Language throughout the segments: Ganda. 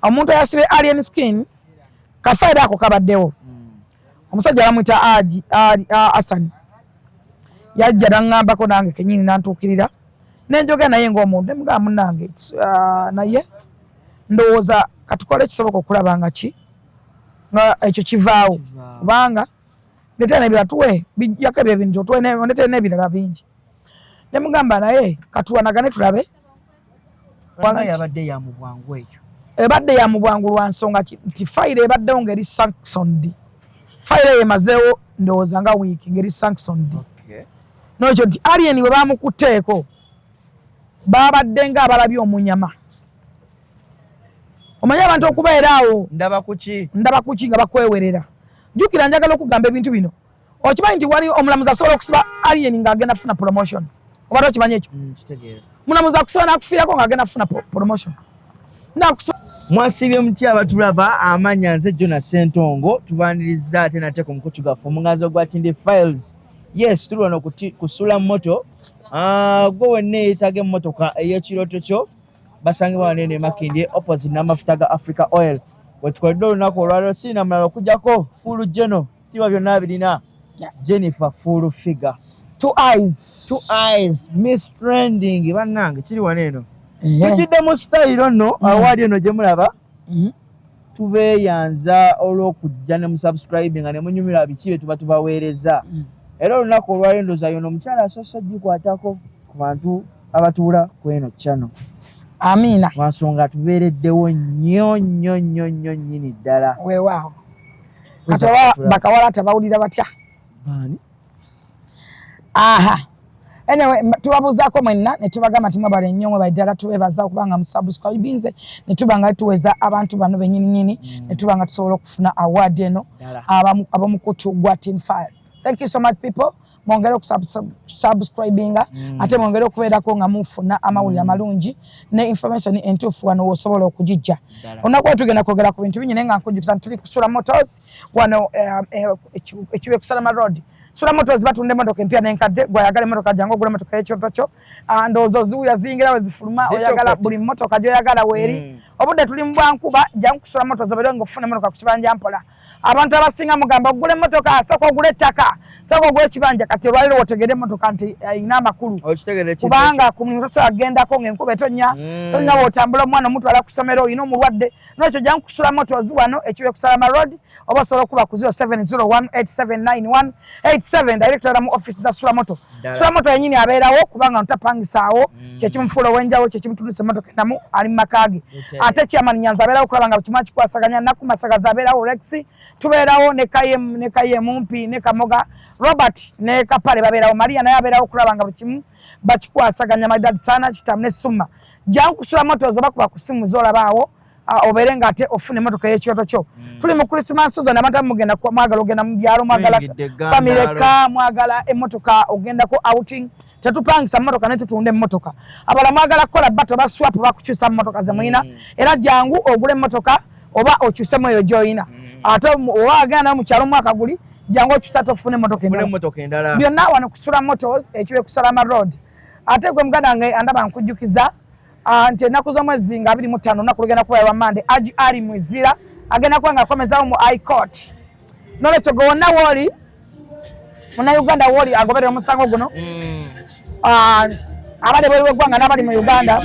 Omuntu ayasibye Alien Skin, kafayiro ako kabaddewo. Omusajja bamwita Aji Asan, yajja naŋŋambako nange kenyini, nantuukirira nenjogera naye ng'omuntu, nemugamba, "Munnange, naye ndowooza katukole ekisoboka okulaba nga ki nga ekyo kivaawo, kubanga ndetera n'ebirala, tuwe bijjako ebyo ebintu, otuwe ndetera n'ebirala bingi." Nemugamba, "Naye katulwanagane tulabe." Yabadde ya mu bwangu ekyo? Ebadde ya mu bwangu lwa nsonga nti fayiro ebaddewo ng'eri sanctioned. Fayiro eyo emazeewo ndowooza nga wiiki ng'eri sanctioned. Nokyo nti Alien bwe bamukutteeko, babadde ng'abalabye omunyama. Omanyi abantu okubeera awo, Ndaba kuki? Ndaba kuki nga bakwewerera. Jjukira, njagala okugamba ebintu bino, okimanyi nti wali omulamuzi asobola okusiba Alien ng'agenda kufuna promotion? Obadde okimanyi ekyo? Kitegeera. Mulamuzi akusiba n'akufiirako ng'agenda kufuna promotion. Nakusiba. Mwasiibye mutya abatulaba? Amanya nze Jona Sentongo, tubaniriza ate nate ku mukutu gwaffe omuganzi ogwa Tindi Files. Yes, tuli wano ku Sula Moto. Gwe wenna eyeetaaga emmotoka ey'ekirooto kyo, basangibwa wano eno e Makindye, opposite n'amafuta ga Africa Oil. Wetukoledde olunaku olwaleero, sirina mulala okuggyako full geno tiba byonna birina, Jennifer Full Figure. Two Eyes. Two Eyes, Miss Trending. Bannange, kiri wano eno, tujjidde mu sitayiro nno awaali eno gye mulaba. Tubeeyanza olw'okujja ne musubscribinga ne munyumirwa biki bye tuba tubaweereza. Era olunaku olwaleero ndowooza yono omukyala asoose ogikwatako ku bantu abatuula ku eno channel. Amiina. Lwansonga tubeereddewo nnyo nnyo nnyo nnyo nnyini ddala. Weewaawo. Kati oba bakawala tabawulira batya? Baani? Aha, anyway, tubabuuzaako mwenna ne tubagamba nti mwebale nnyo, mwebale ddala. Tubebaza okubanga musubscribinze ne tuba nga tuweza abantu bano bennyini nnyini ne tuba nga tusobola okufuna award eno ab'omukutu gwa Tin File. Thank you so much, people. Mwongere okusubscribinga ate mwongere okubeerako nga mufuna amawulire amalungi ne information entuufu. Wano wosobola okugijja. Olunaku lwa tugenda kwogera ku bintu bingi, naye nga nkujjukiza nti tuli kusula Motors wano ekibe kusalama Road. Sula Motors batunda emmotoka empya n'enkadde. Gwayagala emmotoka, jangu ogula emmotoka y'ekyoto kyo. Ndowooza oziwulira ziyingira we zifuluma. Oyagala buli mmotoka gy'oyagala weeri. Obudde tuli mu bwankuba. Jangu kusula Motors obeere nga ofuna emmotoka ku kibanja mpola. Abantu abasinga mugamba ogula emmotoka, sooka ogula ettaka, sooka ogula ekibanja. Kati olwaliro wotegere emmotoka nti erina amakulu, kubanga ku mulimu tosobola kugendako ng'enkuba etonnya. Tolina wootambula, omwana omutwala ku ssomero, olina omulwadde. Nolwekyo jangu kusula Motors wano ekibe kusalama Road, oba osobola okuba ku 0701879187, director mu office za Sula Moto. Sula Moto yenyini abeerawo kubanga ntapangisaawo. Kyekimufuula ow'enjawulo, kyekimutundisa emmotoka endamu, ali mu maka ge. Ate chairman Nyanza abeerawo okulaba nga kimu akikwasaganya. Naku Masagaza abeerawo, Rex tubeerawo, ne Kayem, ne Kayemumpi, ne Kamoga Robert ne Kapale babeerawo. Maria naye abeerawo okulaba nga buli kimu bakikwasaganya maridadi sana. Kitamu ne Suma, jangu kusula Motors oba kuba ku simu z'olabaawo, obeere nga ate ofuna emmotoka ey'ekyoto kyo. Tuli mu Christmas season. Abantu abamu mugenda mwagala ogenda mu byalo, mwagala family car, mwagala emmotoka ogendako outing. Tetupangisa mmotoka ne tutunda emmotoka. Abala mwagala kukola bato ba swap, bakukyusa mmotoka ze mulina. Era jangu ogule emmotoka oba okyusemu eyo gy'olina. Ate oba agenda nayo mu kyalo omwaka guli, jangu okyusa tofuna emmotoka endala. Byonna wano kusula Motors ekiwe kusalama Road. Ate gwe muganda wange andaba, nkujjukiza nti ennaku z'omwezi nga 25, olunaku lugenda kuba lwa Mande, Aji Ali Mwizira agenda kuba nga akomezawo mu High Court. Nolwekyo gwe wonna wooli Munnayuganda, wooli agoberera omusango guno, abali ebweru w'eggwanga n'abali mu Uganda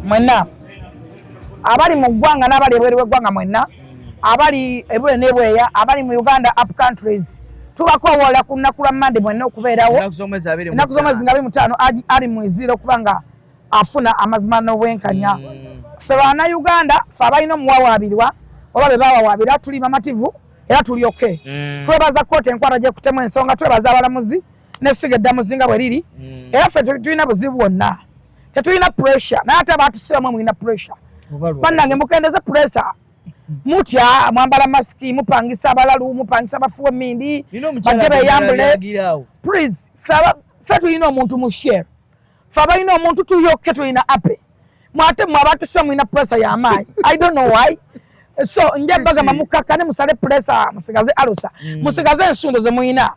mwenna, abali mu ggwanga n'abali ebweru w'eggwanga mwenna, abali ebweru n'ebweya, abali mu Uganda, up countries, tubakowoola ku lunaku lwa Mande mwenna okubeerawo, ennaku z'omwezi nga 25, Ali Mwizira okuba nga afuna amazima n'obwenkanya. Ffe Bannayuganda, ffe abalina omuwawaabirwa oba be bawawaabira, tuli bamativu era tuli okay. Twebaza kkooti enkwata gyekutemu ensonga, twebaza abalamuzi n'essiga eddamuzi nga bwe riri. Era ffe tulina buzibu bwonna, tetulina pressure. Naye ate abatusiramu mulina pressure. Bannange, mukendeze pressure. Mutya, mwambala masiki, mupangisa abalalu, mupangisa abafuwa emindi bajje beyambule. Please, ffe tulina omuntu mu share, ffe abalina omuntu tuyokke, tulina ape. Mwate mwe abatusira mulina pressure y'amaanyi. I don't know why. So nja bagamba mukakkane, musale pressure, musigaze alusa, musigaze ensundo ze mulina,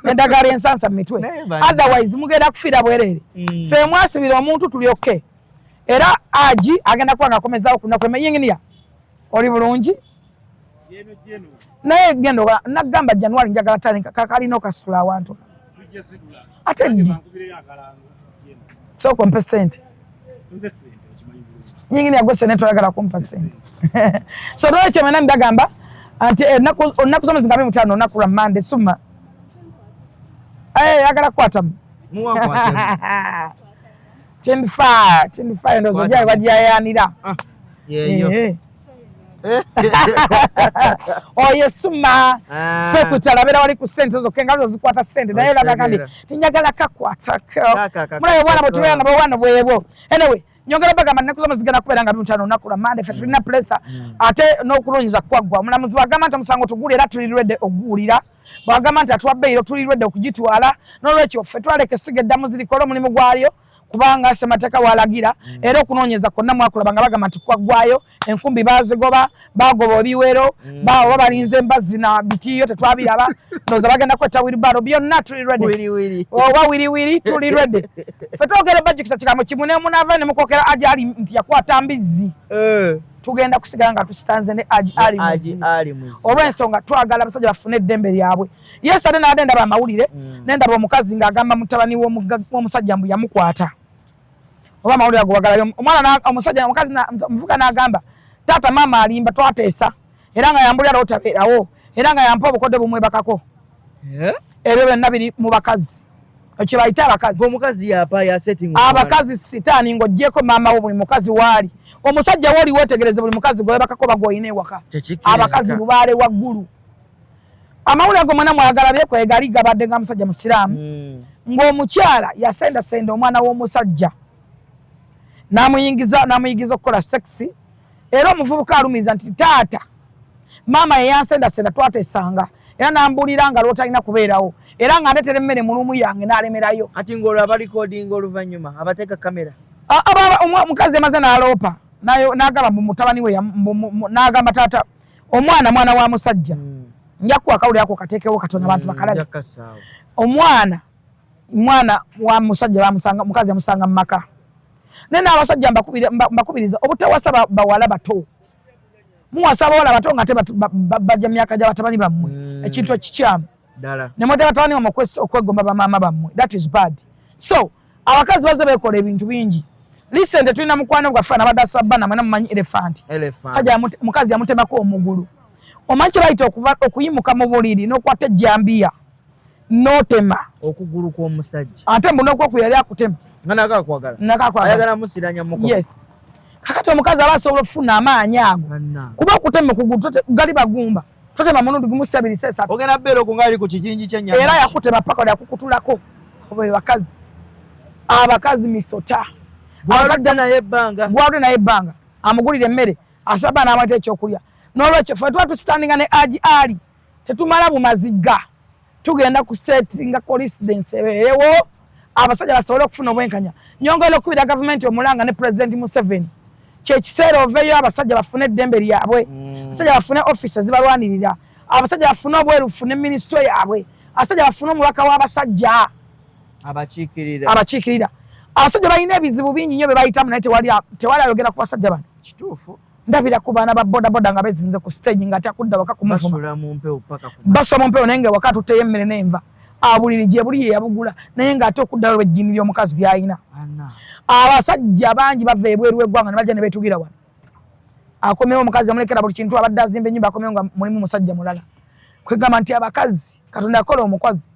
endagala ensansa mu mitwe, otherwise mugenda kufiira bwereere. Ffe mwasibira omuntu, tulyokke. Era Aji agenda kuba ng'akomezaawo ku lunaku lw'emmere. Yinginiya, oli bulungi? Naye genda nagamba January njagala tale kakalina okasitula awantu. Ate ddi? Sooka ompe ssente. Yinginiya gwe ssente toyagala kumpa ssente. So lwekyo mwena mbagamba nti ennaku z'omwezi nga 25 olunaku lwa Monday suma. Ayagala kukwatamu. Tinfa, tinfa ndowooza ojja bajayaanira. Yeeyo. Oyo suma sekutala abeera wali ku ssente zokka, engalo zo zikwata ssente naye olaba kandi tinjagala kakwatako. Mulabe obwana bwe tubeera nabwo obwana bwebwo. Anyway, nyongera bagamba nnaku z'omwezi zigenda kubeera nga 25 olunaku lwa Monday. Ffe tulina pressure ate n'okunoonyeza kwaggwa. Omulamuzi bw'agamba nti omusango tugulira era tuli ready okuguwulira. Bw'agamba nti atuwa beyiro tuli ready okugitwala. N'olwekyo ffe twaleka essiga eddamuzi likole omulimu gwalyo kubanga ssemateeka walagira era okunoonyeza kwonna mwakulaba nga bagamba nti kwaggwayo, enkumbi baazigoba, baagoba ebiwero, baawo babalinze embazzi na bitiiyo tetwabiraba, ndowooza bagenda kwetta wheelbarrow, byonna tuli ready. Oba wiriwiri tuli ready. Ffe twogera bajjukisa kigambo kimu ne munaava ne mukokera Aji Ali nti yakwata mbizzi. Tugenda kusigala nga tusitanze ne Aji Ali Muzi. Olw'ensonga twagala abasajja bafune eddembe lyabwe. Yes, ate nabadde ndaba amawulire, ne ndaba omukazi ng'agamba mutabani w'omusajja mbu yamukwata. Oba amawulire ago bagalayo. Omwana omusajja omukazi omuvuka n'agamba taata maama alimba twateesa era nga yambulira lw'otabeerawo era nga yampa obukodde bumwebakako. Ebyo byonna biri mu bakazi. Ekyo bayita abakazi. Omukazi yapa ya setting. Abakazi sitaani ng'oggyeko maama wo buli mukazi waali. Omusajja wooli weetegereze buli mukazi gw'oyebakako oba gw'olina ewaka. Abakazi lubaale waggulu. Amawulire ago mwena mwagalabye kwegali gabadde nga musajja musiraamu ng'omukyala yasendasenda omwana w'omusajja n'amuyingiza n'amuyigiza okukola sexy era omuvubuka alumiriza nti taata maama yeyansendasenda twatesanga era n'ambuulira nga lw'otalina kubeerawo era nga ndeetera emmere mu luumu yange n'alemerayo. Kati ng'olwo abalikodinga oluvannyuma abateeka kamera. Omukazi yamaze n'aloopa n'agamba mu mutabani we n'agamba taata omwana mwana wa musajja nja kuwa akawulire ako kateekewo katono abantu bakalabe. Omwana mwana wa musajja bamusanga mukazi yamusanga mu maka. Naye n'abasajja mbakubiriza obutawasa bawala bato. Muwasa abawala bato nga ate bajja myaka gya batabani bammwe. Ekintu ekikyamu. Ne mweta batabani bammwe okwegomba bamaama bammwe. That is bad. So abakazi bazze beekola ebintu bingi. Recently tulina mukwano gwaffe anabadde asaba namwe namumanyi Elephant. Sajja mukazi yamutemako omugulu. Omanyi kye bayita okuyimuka mu buliri n'okwata ejjambiya n'otema okugulu kw'omusajja. Ate mbu n'okwoku yali akutema. Nga nakakwagala. Nakakwagala. Ayagala musiranya mukono. Yes. Kakati omukazi aba asobola okufuna amaanyi ago. Kuba okutema okugulu gali bagumba. Totema mulundi gumu 2 3. Ogenda beera okwo ng'ali ku kijinji ky'ennyama. Era yakutema paka yakukutulako. Obo bakazi. Abakazi misota. Gwaludde naye ebbanga. Gwaludde naye ebbanga. Amugulira emmere. Asaba n'amweta ekyokulya. N'olwekyo ffe tuba tusitandinga ne Aji Ali. Tetumala bumaziga. Tugenda kusettinga coincidence ebeerewo abasajja basobole okufuna obwenkanya. Nyongera okukubira gavumenti omulanga ne President Museveni. Kye kiseera oveeyo abasajja bafune eddembe lyabwe. Abasajja bafune office ezibalwanirira. Abasajja bafune obwerufu ne minisitule yaabwe. Abasajja bafune omubaka w'abasajja. Abakiikirira. Abakiikirira. Abasajja balina ebizibu bingi nnyo bye bayitamu naye tewali ayogera ku basajja bano. Kituufu. Ndabira ku baana ba bodaboda nga bezinze ku stage nga atakudda waka kumuvuma. Basula mu mpewo paka ku Basula mu mpewo naye nga waka atutteyo emmere n'enva. Abuliri gye buli ye yabugula naye ng'ate okuddayo lw'ejjini ly'omukazi ly'alina. Abasajja bangi bava ebweru w'eggwanga ne bajja ne beetugira wano. Akomyewo omukazi amulekera buli kintu abadde azimba ennyumba akomyewo nga mulimu musajja mulala. Kwegamba nti abakazi Katonda yakola omukozi.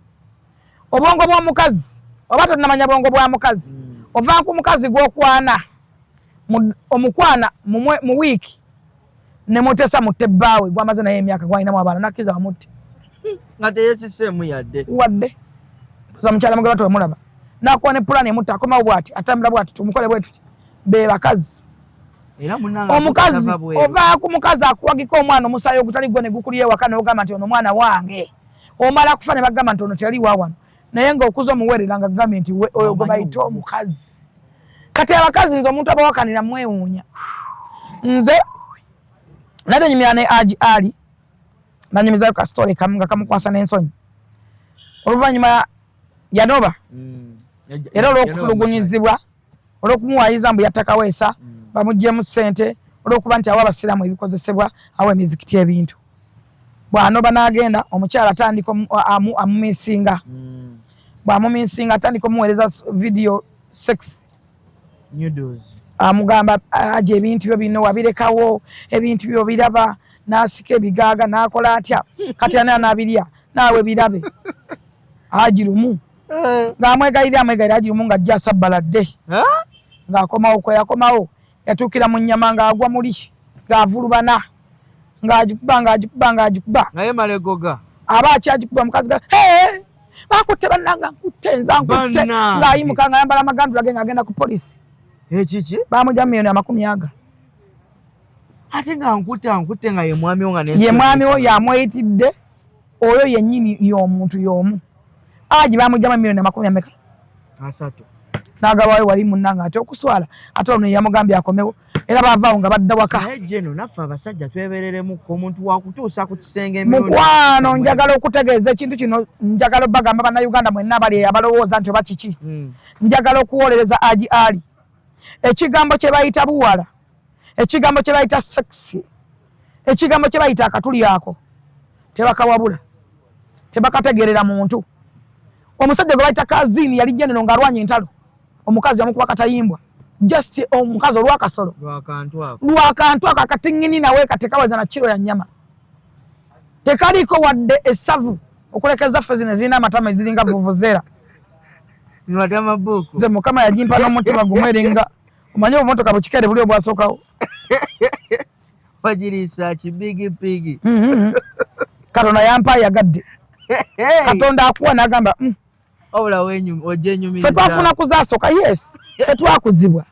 Obwongo bw'omukazi oba tonnamanya bwongo bwa mukazi ova ku mukazi gw'okwana omukwana mu wiiki ne mutesa mutte bbaawe gwamaze naye emyaka gwalinamu abaana nakkiriza bamutte nga teyeesiseemu yadde wadde za mukyala mugaba tewamulaba nakuwa ne pulaani emutta akomawo bw'ati atambula bw'ati tumukole bwe tuti be bakazi. Omukazi ova ku mukazi akuwagika omwana omusaayi ogutali gwo ne gukulira ewaka n'ogamba nti ono mwana wange omala kufa ne bagamba nti ono teyali wa wano naye ng'okuza omuweerera nga gambye nti oyo gwe bayita omukazi. Kati abakazi nze omuntu abawakanira mwewuunya. Nze nabadde nyumira ne Haji Ali nanyumizayo ka story kamu nga kamukwasa n'ensonyi. Oluvannyuma yanoba era olw'okutulugunyizibwa Olw'okumuwayiza mbu yatta Kaweesa, bamuggyemu ssente olw'okuba nti awa abasiraamu ebikozesebwa, awa emizikiti ebintu. Bw'anoba n'agenda, omukyala atandika amumisinga. Bw'amumisinga atandika omuweereza video sex. Nudes. Amugamba aja ebintu byo bino wabirekawo, ebintu byo biraba, n'asika ebigaaga n'akola atya, kati ani anaabirya naawe birabe. Haji lumu ng'amwegayirira amwegayirira, Haji lumu ng'ajja asabbaladde ng'akomawo. Kwe yakomawo yatuukira mu nnyama ng'agwa muli ng'avulubana ng'agikuba ng'agikuba ng'agikuba. Naye malegoga. Aba akyagikuba mukazi ga hey! Bakutte bannanga, nkutte nza nkutte. Bannange. Ng'ayimuka ng'ayambala amagandula ge ng'agenda ku polisi. Ekiki? Bamugya miliyoni 20. Ate nga nkutte ankutte nga ye mwami wo nga ye mwami wo yamweyitidde oyo yennyini y'omuntu y'omu agi bamugyamu miliyoni amakumi ameka? 30. N'agabayo wali munnanga ate okuswala ate ono yamugambye akomewo era baavaawo nga badda waka. Naye jeno naffe abasajja twebereremuko, omuntu wakutuusa ku kisenge emirundi Mukwano, njagala okutegeeza ekintu kino, njagala bagamba bannayuganda mwenna abali abalowooza nti oba kiki. Njagala okuwolereza Haji Ali, ekigambo kye bayita buwala, ekigambo kye bayita sexy, ekigambo kye bayita akatuli ako tebakawabula, tebakategerera muntu. Omusajja gwe bayita Kazini yali general ng'alwanya entalo, omukazi yamukuba katayimbwa, just omukazi olwakasolo. Lwakantu ako. Lwakantu ako akatingini nawe katekaweza na kiro ya nyama, tekaliko wadde essavu okulekeza ffe zino ezirina amatama eziringa vuvuzera. Zimatama buku. Nze Mukama yagimpa n'omutima gumu, eringa omanye obumotoka bukikere buli obwasookawo. Wagiriisa kibigipigi. Katonda yampa ayagadde. Katonda akuwa n'agamba, Wabula Ffe twafuna kuzasooka, yes, ffe twakuzibwa.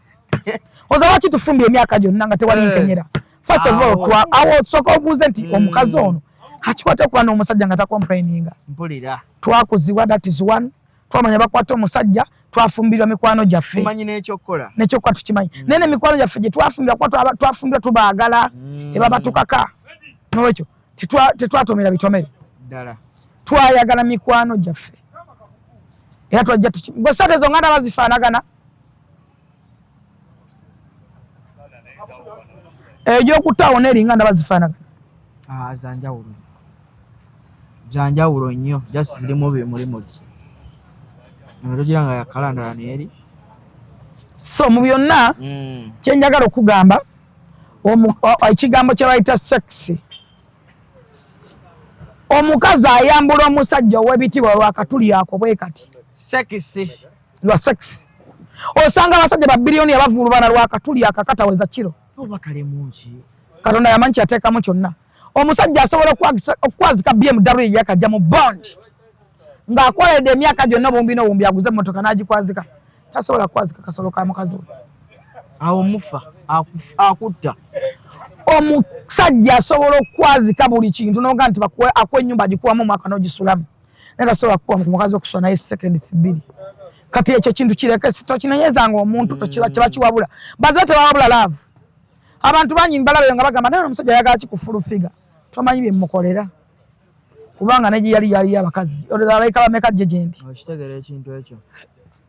Oza lwaki tufumbye emyaka gyonna nga tewali nkenyera? First of all, awo osooka obuuze nti omukazi ono akikwata okuba n'omusajja nga tacomplaininga. Mpulira. Twakuzibwa, that is one. Twamanya bakwata omusajja, twafumbirwa mikwano gyaffe. Tumanyi n'ekyokukola. Nekyokukola tukimanyi, naye nemikwano gyaffe gye twafumbirwa, kuba twafumbirwa tubaagala, tebabatukaka. Nolwekyo tetwatomera bitomere. Ddala. Twayagala mikwano gyaffe era twajja tuki gwe sente zo nganda bazifaanagana egyokutaawo neeringa ndaba zifaanagana. Ah, zanjawulo, zanjawulo nnyo, just zirimu bimuli muli togira nga yakalandala neeri. So mu byonna kyenjagala okugamba, ekigambo kye bayita sex, omukazi ayambula omusajja ow'ebitiibwa lwakatuli ako bwe kati. Sex. Lwa sex. Osanga abasajja ba biliyoni abavuulubana lwakatuli akakataweza kiro. Oba kalemunki. Katonda yamanyi kyateekamu kyonna. Omusajja asobola okukwazika BMW yakajja mu bond ng'akoledde emyaka gyonna obuwumbi n'obuwumbi aguze emmotoka n'agikwazika, tasobola kukwazika kasolo ka mukazi we. Awo mufa akutta. Omusajja asobola okukwazika buli kintu noga nti akuwa ennyumba agikuwamu omwaka n'ogisulamu, naye tasobola kukuwa ku mukazi okusula naye seconds 2. Kati ekyo kintu kireke, tokinenyezanga omuntu, tebakiwabula. Bazira tebawabula love. Abantu bangi mbalabeyo nga bagamba naye omusajja ayagala ki ku Full Figure? Tomanyi bye mukolera, kubanga ne gye yali yaliyo abakazi abaleka bameka gye gyendi. Okitegeera ekintu ekyo.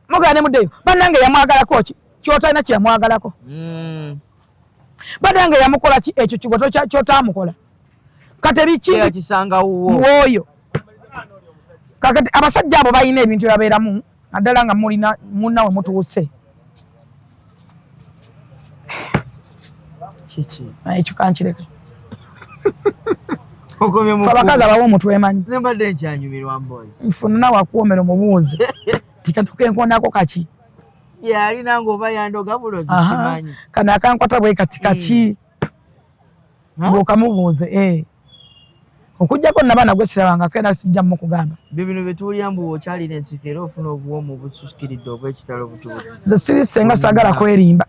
Mugenda ne muddeyo, bannange yamwagalako ki kyotalina kye yamwagalako? Bannange yamukola ki ekyo kigwo kyotamukola? Kati ebiki Yakisanga wuwo. Woyo kakati abasajja abo balina ebintu byebabeeramu, naddala nga mulina munna we mutuuse. Kiki? Ekyo kankireke. Okomye mu Fe abakazi abawa omutwemanyi. Nze mbadde nkyanyumirwa mboozi. Nfuna nawe akuwomera omubuuze tikatukenkonako kaki. Yalina ng'oba yandoga bulozi, simanyi. Kano akankwata bwe kati kaki? Ng'okamubuuze, eh. Okuggyako nabaana gwe sirabangako era sijja mukugamba. Byo bino bye tuwulira mbu okyalina ensiko era ofuna obuwoomu obusukiridde obw'ekitalo butubutu. Nze siri ssenga, saagala kwerimba,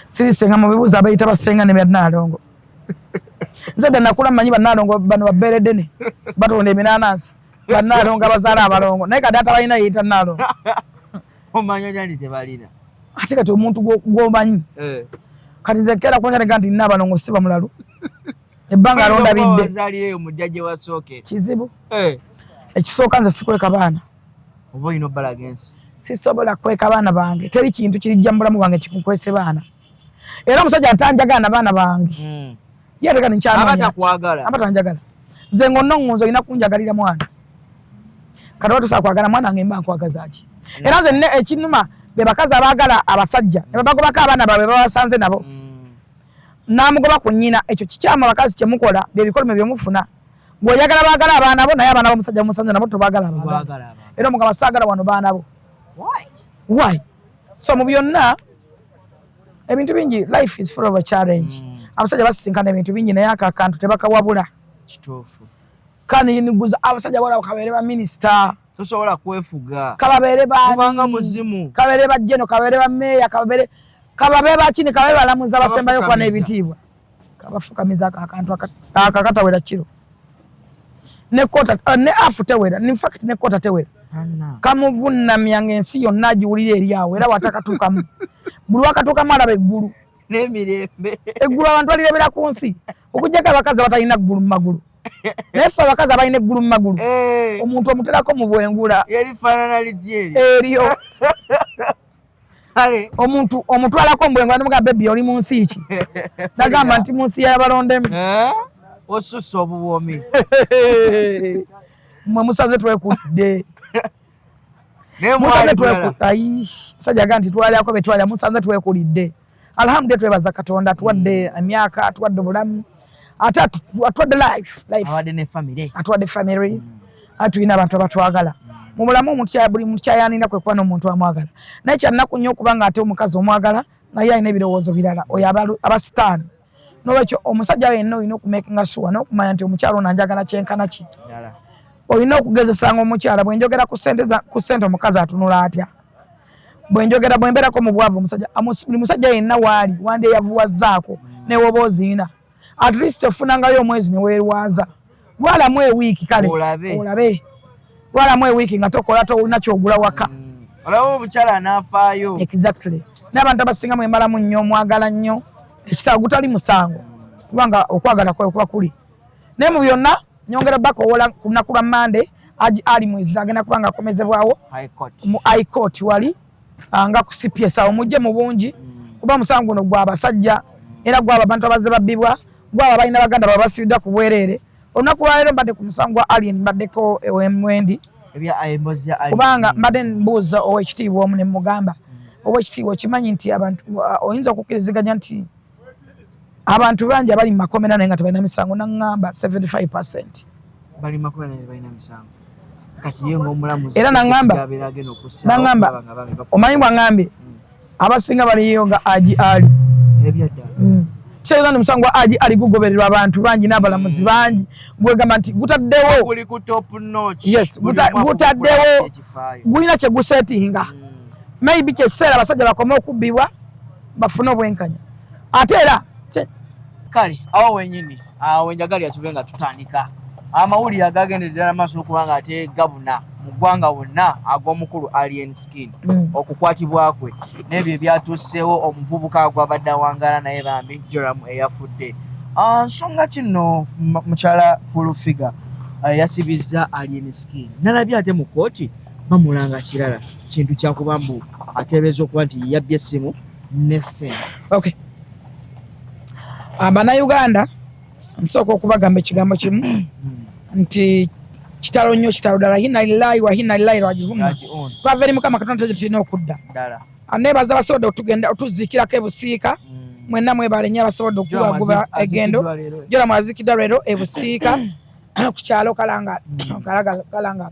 siri ssenga. Mubibuuzo abayita bassenga ne bannaalongo. Nze dda nakula mmanyi bannaalongo bano babbeereddene batonda eminanansi, bannaalongo abazaala abalongo, naye kati atabalina yeyita naalongo. Omanya otya nti tebalina? Ate kati omuntu gw'omanyi. Kati nze keera kubanyaga nti nina abalongo, si bamulalu, ebbanga alondabidde. Wazaalira mu ddya gye wasookera. Kizibu. Eh. Ekisooka nze sikweka baana. Oba olina obbalaga ensi. Sisobola kweka baana bange, teri kintu kirijja mu bulamu bwange kikunkwese baana. Era omusajja atanjagala na baana bange, ye atega Aba takwagala. Aba tanjagala. Nze ng'onnongonza olina kunjagalira mwana. Kati oba tosobola kwagala mwana wange, mba nkwagaza ki? Era nze nne ekinnuma be bakazi abaagala abasajja ne babagobako abaana baabwe babasanze nabo, n'amugoba ku nnyina. Ekyo kikyamu. Abakazi kyemukola bye bikolimo byemufuna. Ng'oyagala baagala abaana bo, naye abaana b'omusajja bamusanze nabo tobaagala abaagala. Baagala abaana. Era omugamba, "Saagala wano baana bo." Why? Why? So mu byonna ebintu bingi, life is full of a challenge. Abasajja basisinkana ebintu bingi, naye ako akantu tebakawabula. Kituufu. Kaniguza abasajja bawala, kabeere ba minisita, Tosobola kwefuga. Kababeere Kubanga muzimu. Kabeere ba jeno, kabeere ba meeya, kababeere kababe bakini, kababe balamuzi abasembayo okuba Kabafukamiza. n'ebitiibwa, kabafukamiza. Ako akantu aka katawera kiro ne kota ne afu tewera. In fact, ne kota tewera. Anna. Kamuvunamya ng'ensi yonna agiwulira eri awo. Era watakatuukamu, buli wakatuukamu alaba eggulu. N'emirembe. Eggulu abantu balirebera ku nsi, okuggyako abakazi abatalina ggulu mu magulu. Naye ffe abakazi abalina eggulu mu magulu, omuntu omuterako mu bwengula. Yerifaanana litya eryo? Eryo. Kale. Omuntu omutwalako mu bwengula nomugamba, "Baby, oli mu nsi ki?" Nagamba nti mu nsi y'abalondemu. Eh? Osussa obuwoomi. Mmwe musanze twekulidde. Naye Musanze mwali bulala. Ayi, musajja aga nti twalyako betwalya. Musanze twekulidde, alhamdulillah. Twebaza Katonda atuwadde emyaka, atuwadde obulamu, ate atuwadde life. Abadde ne famire. Atuwadde families, ate tulina abantu abatwagala mu bulamu. Omuntu buli muntu kyayanina kwe kuba n'omuntu amwagala, naye kyannaku nnyo okuba nga ate omukazi omwagala naye alina ebirowoozo birala. Oyo aba sitaani. Nolwekyo omusajja yenna olina okumakinga sure n'okumanya nti omukyala ono anjagala kyenkana ki. Ddala. Olina okugezesanga omukyala. Bwe njogera ku sente ku sente, omukazi atunula atya? Bwe njogera, bwe mbeerako mu bwavu, omusajja buli musajja yenna waali wandi eyavuwazzaako newoba oziina, at least ofunangayo omwezi neweerwaza, lwalamu ewiiki kale. Olabe. Olabe, lwalamu ewiiki nga tokola, tolina kyogula waka. Olaba omukyala anaafaayo. Exactly. N'abantu abasinga mwemalamu nnyo, omwagala nnyo ekitabo gutali musango, kubanga okwagala kwawe kuba kuli. Naye mu byonna nyongera bakoowola ku lunaku lwa Mande, Haji Ali Mwizira agenda kuba nga akomezebwawo High Court. Mu High Court wali, nga ku CPS awo. Mujje mu bungi, kuba omusango guno gwa basajja era gwaba abantu abazze babbibwa, gwaba balina baganda babasibiddwa ku bwereere. Olunaku lwaleero mbadde ku musango gwa Alien, mbaddeko ewemwendi. Ebya emboozi ya Ali. Kubanga mbadde mbuuza owekitiibwa omu ne mugamba, "Owekitiibwa, okimanyi nti abantu oyinza okukkiriziganya nti abantu bangi abali mu makomera naye nga tebalina misango?" Naŋŋamba 75. Bali 40 balina misango. Kati ye ng'omulamuzi Era naŋŋamba abeera agenda okussaawo naŋŋamba okulaba nga bange bafuuka. Omanyi bwaŋŋambye, abasinga baliyo nga Haji Ali. Ebyaddala. Kitegeeza nti omusango gwa Haji Ali gugobererwa abantu bangi n'abalamuzi bangi, gwegamba nti gutaddewo Guli ku top notch. Yes, Buli omu afuba gutaddewo okulaba ekifaayo. Gulina kye gusetinga. Maybe kyekiseera abasajja bakome okubbibwa, bafune obwenkanya. Ate era Kale awo wenyini awo wenjagalira tuve nga tutandika amawulire agagendera ddala maaso okuba nga ate gabuna mu ggwanga wonna, ag'omukulu Alien Skin okukwatibwa kwe n'ebyo ebyatuuseewo omuvubuka gwabadde awangaala naye bambi Joram eyafudde. Nsonga kino mukyala Full Figure yasibizza Alien Skin, nalabye ate mu kooti bamulanga kirala kintu kyakuba mbu ateebereza okuba nti yabbye essimu ne ssente. Okay. Bannayuganda, nsooka okubagamba ekigambo kimu nti kitalo nnyo, kitalo ddala. Inna lillahi wa inna ilaihi rajiun. Rajiun. Twava eri Mukama Katonda gye tulina okudda. Ddala. Nebaza abasobodde otugenda otuziikirako ebusiika. Mwenna mwebale nnyo abasobodde okubaguba egendo. Aziikiddwa leero. Joram aziikiddwa leero ebusiika ku kyalo Kalanga. Kalanga,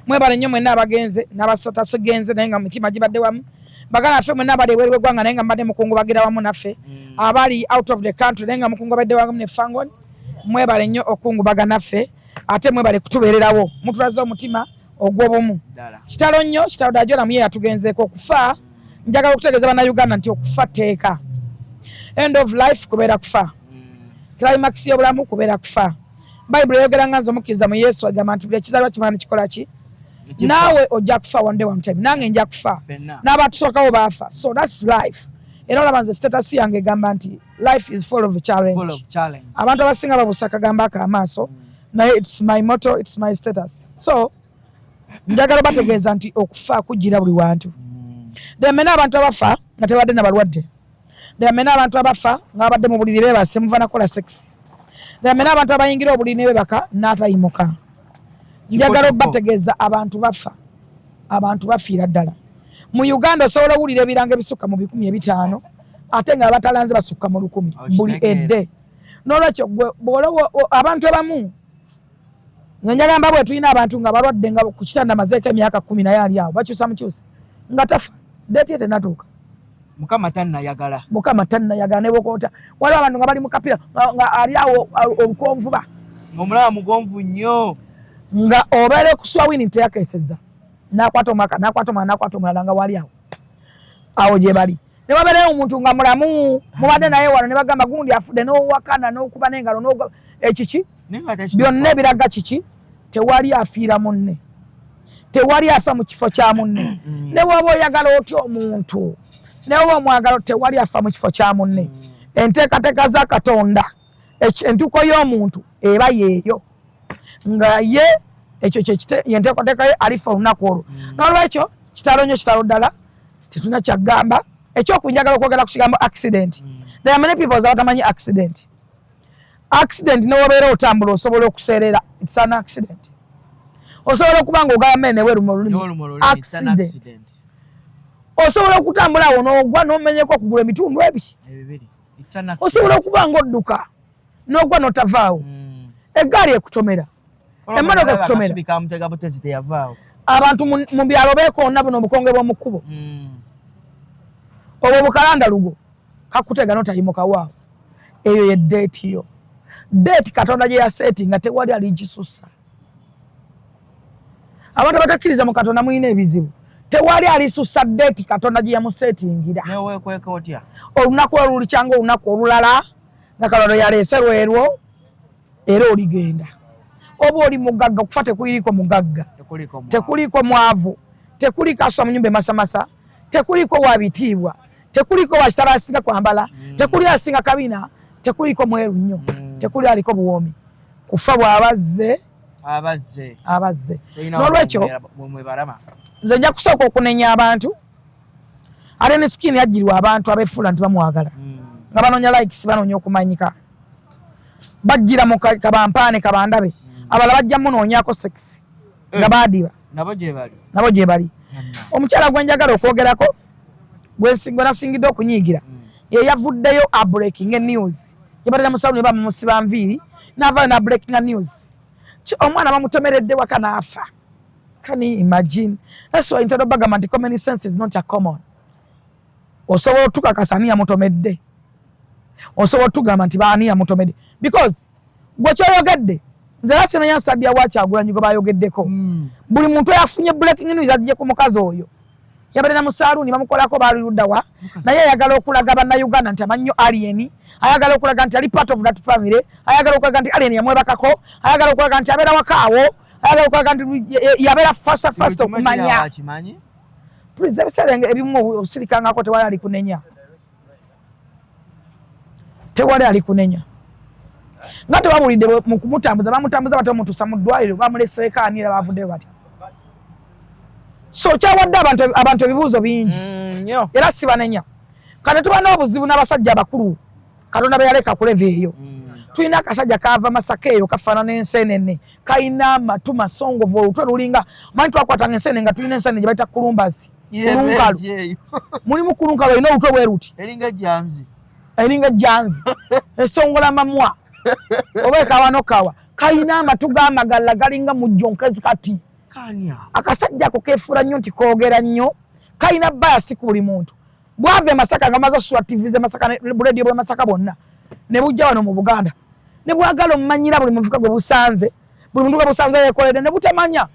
mwebale nnyo mwenna abagenze n'abatagenze naye nga mitima gibadde wamu. Baganda baffe mwenna abali ebweru w'eggwanga naye nga mubadde mukungubagira wamu naffe, abali out of the country naye nga mukungubadde wamu ne Fangon, mwebale nnyo okungubaga naffe, ate mwebale kutubeererawo, mutulaze omutima ogw'obumu. Ddala. Kitalo nnyo, kitalo ddala. Joram ye yatugenzeeko okufa. Njagala okutegeeza Bannayuganda nti okufa tteeka. End of life kubeera kufa, climax y'obulamu kubeera kufa. Bayibuli eyogera nga nze omukkiriza mu Yesu, agamba nti buli ekizaalwa kimala nekikola ki? Nekifa. Naawe ojja kufa one day, one time. Nange nja kufa. Ffenna. N'abatusookawo baafa, so that's life. Era olaba nze status yange egamba nti life is full of challenge. Full of challenge. Abantu abasinga babuusa akagambo ako amaaso, naye it's my motto, it's my status. So Njagala bategeeza nti okufa kujjira buli wantu. There abantu abafa nga tebadde na balwadde. There abantu abafa nga babadde mu buliri beebase, muva nakola sex. There abantu abayingira obuliri ne beebaka n'atayimuka. Njagala obategeeza abantu bafa, abantu bafiira ddala. Mu Uganda osobola owulira ebirango ebisukka mu 500, ate nga abatalanze basukka mu 1000 buli edde. N'olwekyo gwe abantu abamu nze njagamba bwe tulina abantu nga balwadde nga ku kitanda mazeeko emyaka 10 naye ali awo bakyusa mukyusa nga tafa, date ye tenatuuka. Mukama tannayagala. Mukama tannayagala ne bwokoota. Waliwo abantu nga bali mu kapira nga ali awo olukonvuba, ng'omulaba mugonvu nnyo, nga obeera kuswa wini teyakeesezza, n'akwata omwaka, n'akwata omulala, n'akwata omulala, nga wali awo awo gye bali. Ne wabeerayo omuntu nga mulamu, mubadde naye wano, ne bagamba gundi afudde, n'owakana n'okuba n'engalo ekiki byonna ebiraga kiki. Tewali afiira munne, tewali afa mu kifo kya munne. Ne bw'oba oyagala otya omuntu, ne bw'oba omwagala, tewali afa mu kifo kya munne. Enteekateeka za Katonda, entuuko y'omuntu eba yeeyo, nga ye ekyo yenteekateeka ye, alifa olunaku olwo. N'olwekyo kitalo nnyo, kitalo ddala, tetulina kyagamba. Ekyokunjagala okwogera ku kigambo accident. There are many people abatamanyi accident. Accident, newobeera otambula osobola okuseerera, it's an accident. Osobola okuba nga ogaba mmere neweruma olulimi, accident. Osobola okutambula awo n'ogwa n'omenyeko okugula emitundu ebi. Osobola okuba nga odduka n'ogwa n'otavaawo, eggaali ekutomera, emmotoka ekutomera. Abantu mu byalo beekoona buno obukonge bw'omu kkubo, obwo bukalanda lugo kakutega n'otayimuka waawo. Eyo ye date yo, date Katonda gye yaseeti nga tewali aligisussa. Abantu abatakkiriza mu Katonda mulina ebizibu. Tewali alisussa date Katonda gye yamuseetingira. Olunaku olwo lulikyanga olunaku olulala nga Katonda yaleese lwerwo, era oligenda oba oli mugagga. Okufa tekuliiko mugagga, tekuliiko mwavu, tekuliiko aswa mu nyumba emasamasa, tekuliiko wa bitiibwa, tekuliiko wa kitala asinga kwambala, tekuli asinga kabina, tekuliiko mweru nnyo, tekuli aliko buwoomi. Kufa bw'abazze abazze. N'olwekyo nze nja kusooka okunenya abantu. Ate ne Skin yajjirwa abantu abefuula nti bamwagala, nga banoonya likes, banoonya okumanyika, bajjira mu kabampaane kabandabe. Abalala bajja munoonyako sex nga baadiba. Nabo gye bali. Omukyala gwe njagala okwogerako, gwe nasingidde okunyiigira, ye yavuddeyo abreaking news. Yabatera mu saluni, bamusiba nviiri, n'avaayo n'abreakinga news, omwana bamutomeredde waka n'afa. Can you imagine? That's why ntera bagamba nti common sense is not a common. Osobola otukakasa ani yamutomedde, osobola otugamba nti baani yamutomedde, because gwe kyoyogedde nze era sinanya Nsadya wa Kyagulanyi gwe bayogeddeko. Buli muntu yafunye breaking news ajje ku mukazi oyo yabadde na musaaluuni bamukolako, baali luddawa, naye ayagala okulaga Bannayuganda nti amannyo Alien, ayagala okulaga nti ali part of that family, ayagala okulaga nti Alien yamwebakako, ayagala okulaga nti abeera wakaawo, ayagala okulaga nti yabeera fasta fasta okumanya. Please, ebiseera ebimu osirikangako, tewali ali kunenya, tewali ali kunenya. Nga tebabulidde mu kumutambuza, bamutambuza batya omutuusa mu ddwaliro? Bamuleseeko ani era bavuddeyo batya? So kyawadde abantu ebibuuzo bingi, era sibanenya. Kati tuba n'obuzibu n'abasajja abakulu Katonda be yaleka ku level eyo. Tulina akasajja kava Masaka eyo, kafaanana ensenene, kalina amatu masongovu, olutwe lulinga manyi. Twakwatanga ensenene nga tulina ensenene gye bayita kulumbazi, kulunkalu. Mulimu kulunkalu olina olutwe bwe luti, eringa ejjanzi, esongola mamwa oba ekawa nokawa. Kalina amatu g'amagala galinga mujjo nkezi. Kati akasajja ako kefuula nnyo nti koogera nnyo, kalina bias ku buli muntu. Bwava e Masaka nga maze osula TV z'e Masaka, bulediyo bw'e Masaka bwonna, ne bujja wano mu Buganda ne bwagala omumanyira buli muvuka gwe busanze, buli muntu gwe busanze yeekoledde, ne butamanya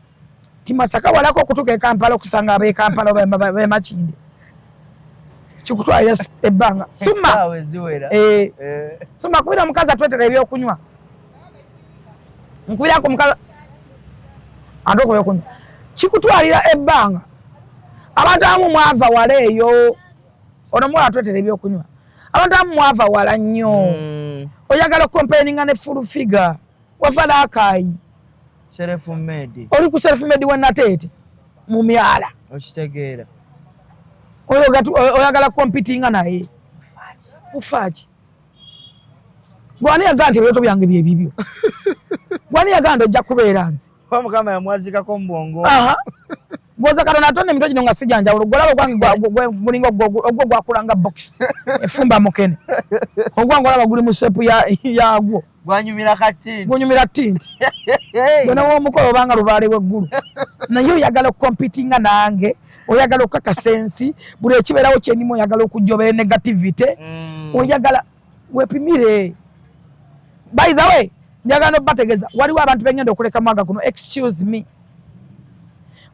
ti Masaka walako okutuuka e Kampala, okusanga ab'e Kampala oba b'e Makindye kikutwalira ebbanga. Suma eh. Eh. Suma kubira omukazi atwetera ebyokunywa, nkubirako omukazi ate okuba kikutwalira ebbanga. Abantu abamu mwava wala eyo, ono muwala atwetera ebyokunywa, abantu abamu mwava wala nnyo. Oyagala okompeninga ne Full Figure, wava Rakai. Self made. Oli ku self made wenateete mu myala. Okitegeera. Oyagala competinga naye. Ufaaki. Gwani yagamba nti ebirooto byange bye bibyo? Gwani yagamba nti ojja kubeera nze? Kuba Mukama yamwazikako mu bwongo. Gwoza Katonda atonda emitwe gino nga si gya njawulo. Gw'olaba ogwange gulinga ogwo gwakula nga bokisi efumba mukene. Ogwange olaba guli mu sepu yaagwo. Gwanyumira katinti. Gunyumira tinti. Gwe n'ow'omukolo obanga lubaale w'eggulu. Naye oyagala okukompitinga nange, oyagala okukakasa ensi, buli ekibeerawo kyendimu oyagala okujja obeere negativity. Oyagala wepimire. By the way, njagala n'obategeeza waliwo abantu bengenda okuleka mwaka guno. Excuse me.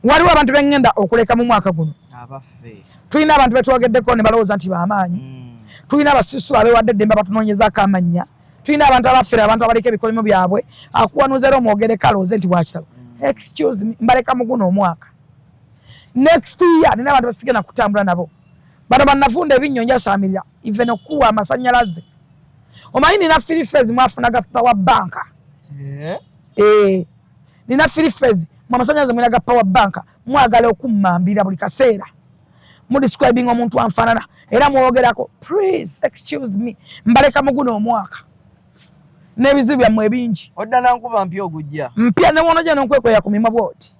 Waliwo abantu bengenda okuleka mu mwaka guno. Abaffe. Tulina abantu betwogeddeko ne balowooza nti b'amaanyi. Tulina abasisu abeewadde eddembe abatunoonyezaako amannya. Tulina abantu abaffere, abantu abaleka ebikolimo byabwe, akuwanuuza era omwogereko alowooze nti bwakitabo. Excuse me, mbaleka mu guno omwaka. Next year nina abantu basigenda kutambula nabo. Bano bannafunda ebinnyo njasaamirira even okuwa amasannyalaze. Omanyi nina three phase mwafunaga power bank. Nina three phase mu amasannyalaze mwinaga power bank, mwagala okummambira buli kaseera. Mu describing omuntu anfaanana era mwogerako, please excuse me, mbaleka mu guno omwaka n'ebizibu byammwe ebingi. Odda na nkuba mpya ogujja. Mpya ne wonojja n'onkwekwera ku mimwa bw'oti.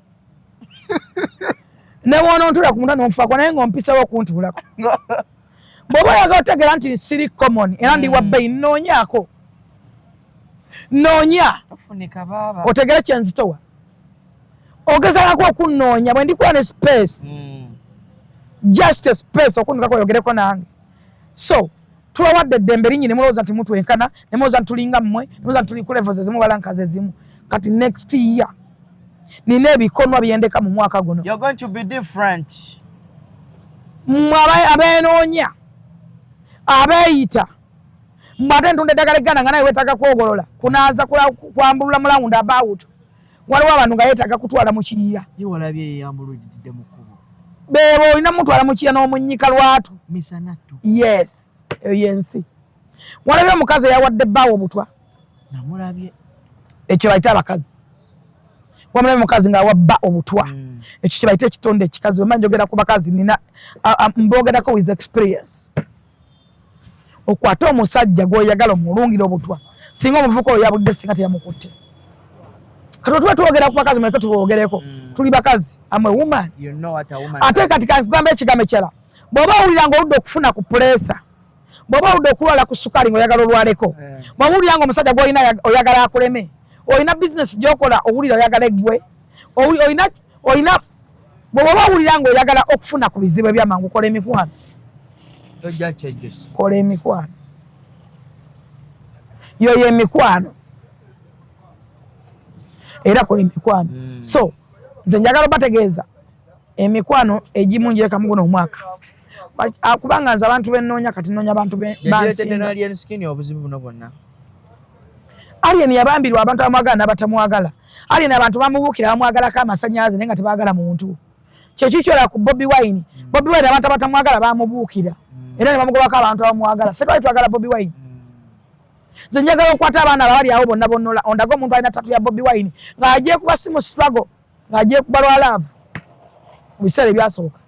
Ne wonontuula ku mutwe n'onfaako naye ng'ompisawo okuntuulako. Bw'oba oyagala otegeera nti siri common era ndi wa bbeeyi, nnoonyaako. Nnoonya. Ofunika baaba. Otegere kye nzitowa. Ogezaako okunnoonya bwe ndikuwa ne space. Just a space okunnukako oyogereko nange. So tubawadde eddembe lingi ne mulowooza nti mutwenkana, ne mulowooza nti tulinga mmwe, ne mulowooza nti tuli ku levels ezimu balankazi ezimu. Kati next year nina ebikonwa byendeka mu mwaka guno. You're going to be different. Mmwe abeenoonya, abeeyita, mmwe ate ntunda eddagala egganda nga nawe weetaaga kwogolola, kunaaza, kwambulula mu round about. Waliwo abantu nga yeetaaga kutwala mu kiyira. Ye walabye yeyambululidde mu kkubo. Beebo olina mutwala mu kiyira n'omunnyika lwatu. Misanattu. Yes, eyo y'ensi. Walabye omukazi eyawadde bbaawe obutwa? Namulabye. Ekyo bayita abakazi. Wamulabye omukazi ng'awa bba obutwa. Ekyo kye bayita ekitonde ekikazi. Bwe mba njogera ku bakazi nina mbogerako with experience. Okwate omusajja gw'oyagala omulungira obutwa. Singa omuvubuka oyo yabudde singa teyamukutte. Kati tuba twogera ku bakazi muleke tuboogereko. Tuli bakazi. I'm a woman. You know what a woman Ate kati kankugamba ekigambo ekirala. Bw'oba owulira ng'oludde okufuna ku puleesa, bw'oba oludde okulwala ku sukaali ng'oyagala olwaleko, bw'oba owulira ng'omusajja gw'olina oyagala akuleme, olina bizinesi gy'okola owulira oyagala eggwe, olina, bw'oba owulira ng'oyagala okufuna ku bizibu eby'amangu, kola emikwano. Tojja kyejjusa. Kola emikwano. Yoyo emikwano. Era kola emikwano. So, nze njagala obategeeza emikwano egimu njireka mu guno omwaka. Kubanga nze abantu bennoonya kati nnoonya abantu Yagireetedde bansinga. n'Alien Skin obuzibu buno bwonna. Alien yabambirwa abantu abamwagala n'abatamwagala. Alien abantu bamubuukira bamwagalako amasannyalaze naye nga tebaagala muntu. Kye kikyola ku Bobi Wine. Bobi Wine abantu abatamwagala bamubuukira. Era ne bamugobako abantu abamwagala. Ffe twali twagala Bobi Wine. Nze njagala okukwata abaana abali awo bonna bonna ondaga omuntu alina tattoo ya Bobi Wine ng'agiye kuba si mu struggle, ng'agiye kuba lwa love mu biseera ebyasooka.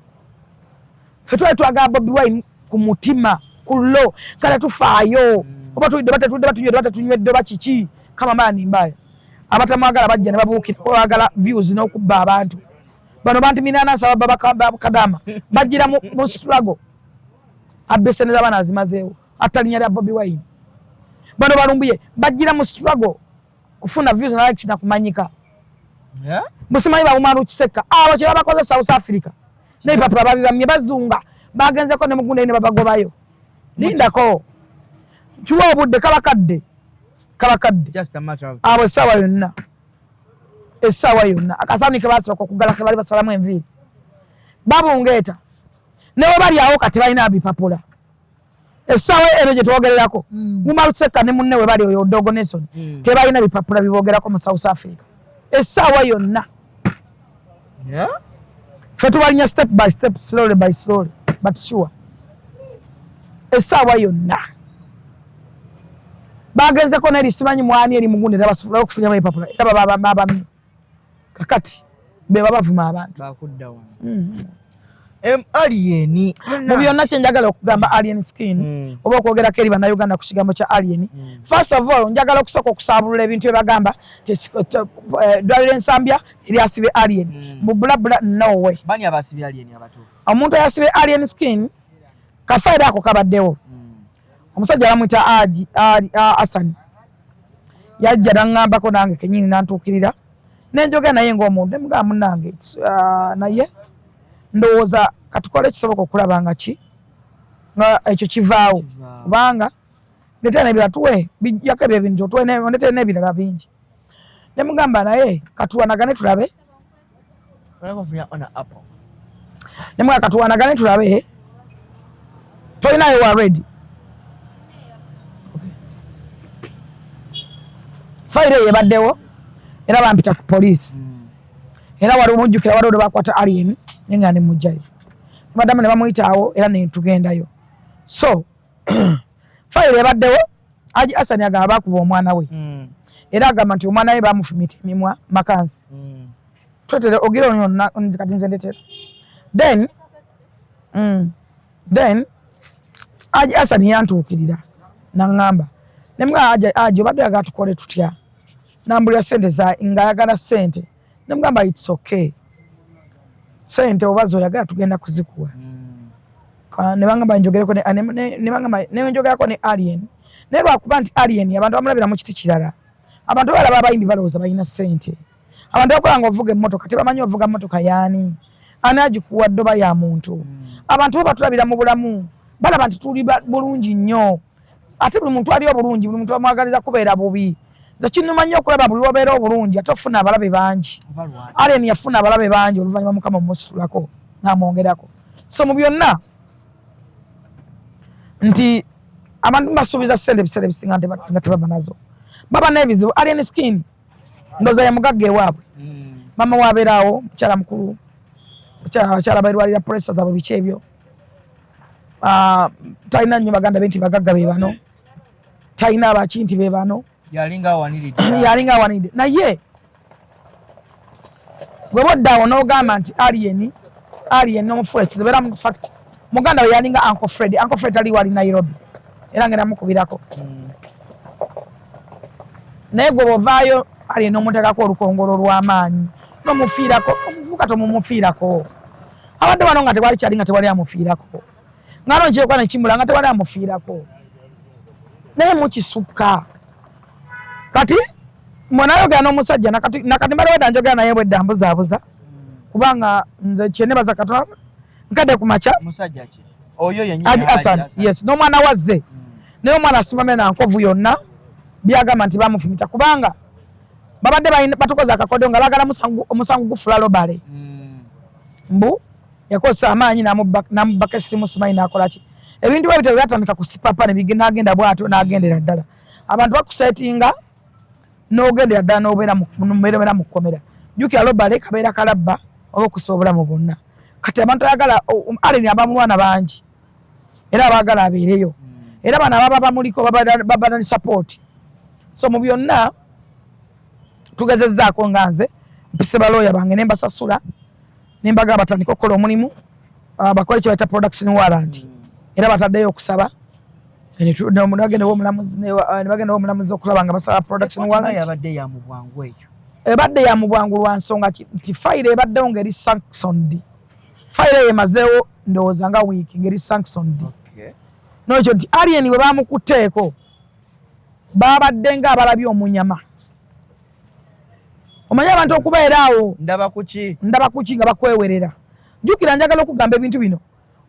Ffe twali twagala Bobi Wine ku mutima, ku lo, kale tufaayo. Oba tulidde oba tetulidde, oba tunywedde oba tetunywedde oba kiki, kama maani mbaya. Abatamwagala bajja ne babuukira kuba baagala views n'okubba abantu. Bano bantu minana nsaba baba kadama bajjira mu struggle. Abeseneza abaana azimazeewo atalinnya lya Bobi Wine. Bano balumbuye bajjira mu struggle kufuna views na likes na kumanyika. Musimanyi ba Umaru Kiseka abo kye babakoze South Africa. N'ebipapula babibamye bazunga bagenzeko ne mugunda ne babagobayo. Lindako. Kiwa obudde kabakadde. Kabakadde. Just a matter of abo essaawa yonna. Essaawa yonna. Akasaani ke baasooka okuggala ke bali basalamu enviiri. Babungeeta. Ne bwe bali awo kati balina bipapula. Essaawa eno gye twogererako. Umaru Kiseka ne munne we bali oyo Dogo Nelson. Tebalina bipapula biboogerako mu South Africa. Essaawa yonna. Ffe tubalinya step by step, slowly by slowly, but sure. Essaawa yonna. Bagenzeko n'eri simanyi mwani eri mugundi era basobola okufunyamu ebipapula era baba babamye. Kakati beba bavuma abantu. Bakudda wano. Alien. Mu byonna kye njagala okugamba Alien Skin oba okwogerako eri Bannayuganda ku kigambo kya Alien. First of all, njagala okusooka okusaabulula ebintu bye bagamba nti eddwaliro Ensambya eryasibye Alien. Mu bulabula, no way. Bani abasibye Alien abatuufu? Omuntu ayasibye Alien Skin, kafayiro ako kabaddewo. Omusajja bamuyita Aji Ali Hassan. Yajja n'aŋŋambako nange kennyini n'antuukirira. Nenjogera naye ng'omuntu ne mugamba munnange, naye ndowooza katukole ekisoboka okulaba nga ki nga ekyo kivaawo, kubanga ndetera n'ebirala tuwe bijjako ebyo ebintu otuwe ndetera n'ebirala bingi. Ne mugamba naye katuwanagane tulabe. Ne mugamba katuwanagane tulabe. Tolinayo wa ready. Fayiro eyo ebaddewo era bampita ku poliisi. Era waliwo mujjukira waliwo lwe bakwata Alien naye nga ne mujjayo. Baddamu ne bamuyita awo era ne tugendayo. So fayiro ebaddewo, Haji Hassan agamba bakuba omwana we. Era agamba nti omwana we bamufumita emimwa makansi. Twetere ogira ono kati nze ndetera. Then Haji Hassan yantuukirira n'aŋŋamba ne mugamba Haji obadde oyagala tukole tutya? Nambulira ssente za ng'ayagala ssente. Ne mugamba it's okay. Ssente oba z'oyagala tugenda kuzikuwa. Ne bangamba njogereko ne, ne, ne, ne bangamba ne njogerako ne Alien. Naye lwakuba nti Alien abantu bamulabira mu kiti kirala. Abantu balaba abayimbi balowooza balina ssente. Abantu bakola nga ovuga emmotoka tebamanyi ovuga mmotoka y'ani. Ani agikuwa ddoba ya muntu. Abantu bo batulabira mu bulamu. Balaba nti tuli bulungi nnyo. Ate buli muntu ali obulungi, buli muntu bamwagaliza kubeera bubi. Nze kinnuma nnyo okulaba buli lw'obeera obulungi ate ofuna abalabe bangi. Alien yafuna abalabe bangi oluvannyuma Mukama omusitulako n'amwongerako. So mu byonna nti abantu basuubiza ssente ebiseera ebisinga nga tebaba nazo. Baba n'ebizibu. Alien Skin ndowooza ye mugagga ewaabwe. Maama we abeeraawo, mukyala mukulu, abakyala beerwalira pressure zaabwe biki ebyo. Talina nnyo baganda be nti bagagga be bano. Talina abaki nti be bano. Yalinga awaniridde. Yalinga awaniridde. Naye gwe bodda awo n'ogamba nti Alien n'omufuula ekizibu era mu fact muganda we yalinga Uncle Fred. Uncle Fred taliwo, ali Nairobi. Era ngenda mukubirako. Naye gwe bw'ovaayo Alien n'omuteekako olukongolo olw'amaanyi n'omufiirako, omuvubuka tomumufiirako. Abadde wano nga tewali kyali nga tewali amufiirako. Nga no nkyekwana ekimbula nga tewali amufiirako. Naye mukisukka. Kati mwenayogera n'omusajja nakati mbadde wedda njogera naye bwedda mbuzaabuza. Kubanga nze kye nebaza Katonda nkadde ku makya. Musajja ki? Oyo yennyini Haji Haji Hassan, Hassan. Yes, n'omwana wazze. Naye omwana asimame na nkovu yonna byagamba nti bamufumita kubanga babadde batukoze akakodo nga baagala omusango gufula robbery. Mbu yakozesa amaanyi n'amubbako essimu simanyi n'akola ki. Ebintu bwe bityo byatandika ku sipapa ne n'agenda bw'atyo n'agendera ddala. Abantu bakusetinga n'ogendera ddala n'obeera mu kkomera. Jjukira robbery kabeera kalabba oba okusiba obulamu bwonna. Kati abantu ayagala, Alien abamulwana bangi era abaagala abeereyo. Era bano ababa bamuliko baba ne support. So mu byonna tugezezzaako nga nze mpise balooya bange ne mbasasula ne mbagamba batandike okukola omulimu, bakole kye bayita production warrant. Era bataddeyo okusaba. Ne bagenda ew'omulamuzi, ne bagenda ew'omulamuzi okulaba nga basaba production Ekkooti warrant. Yabadde ya mu bwangu ekyo. Ebadde ya mu bwangu lwa nsonga ki nti fayiro ebaddewo ng'eri sanctioned. Fayiro eyo emazeewo ndowooza nga wiiki ng'eri sanctioned. N'ekyo nti Alien bwe bamukutteeko babadde ng'abalabye omunyama. Omanyi abantu okubeera awo Ndaba kuki? Ndaba kuki nga bakwewerera. Jjukira njagala okugamba ebintu bino.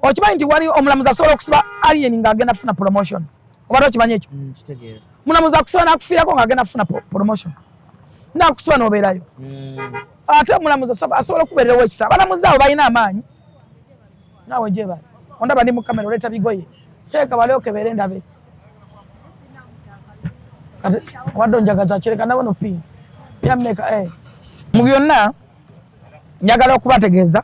Okimanyi nti wali omulamuzi asobola okusiba Alien ng'agenda kufuna promotion. Obadde okimanyi ekyo? Kitegeera. Mulamuzi akusiba n'akufiirako ng'agenda kufuna promotion. N'akusiba n'obeerayo. Ate omulamuzi asobola okubeererawo ekisa. Abalamuzi abo balina amaanyi. Naawe gyebale. Ondaba ndi mu kamera oleeta bigoye. Teeka wali okebeere ndabe. Kati obadde onjagaza kireka ndaba no pin. Yammeka eh. Mu byonna njagala okubategeeza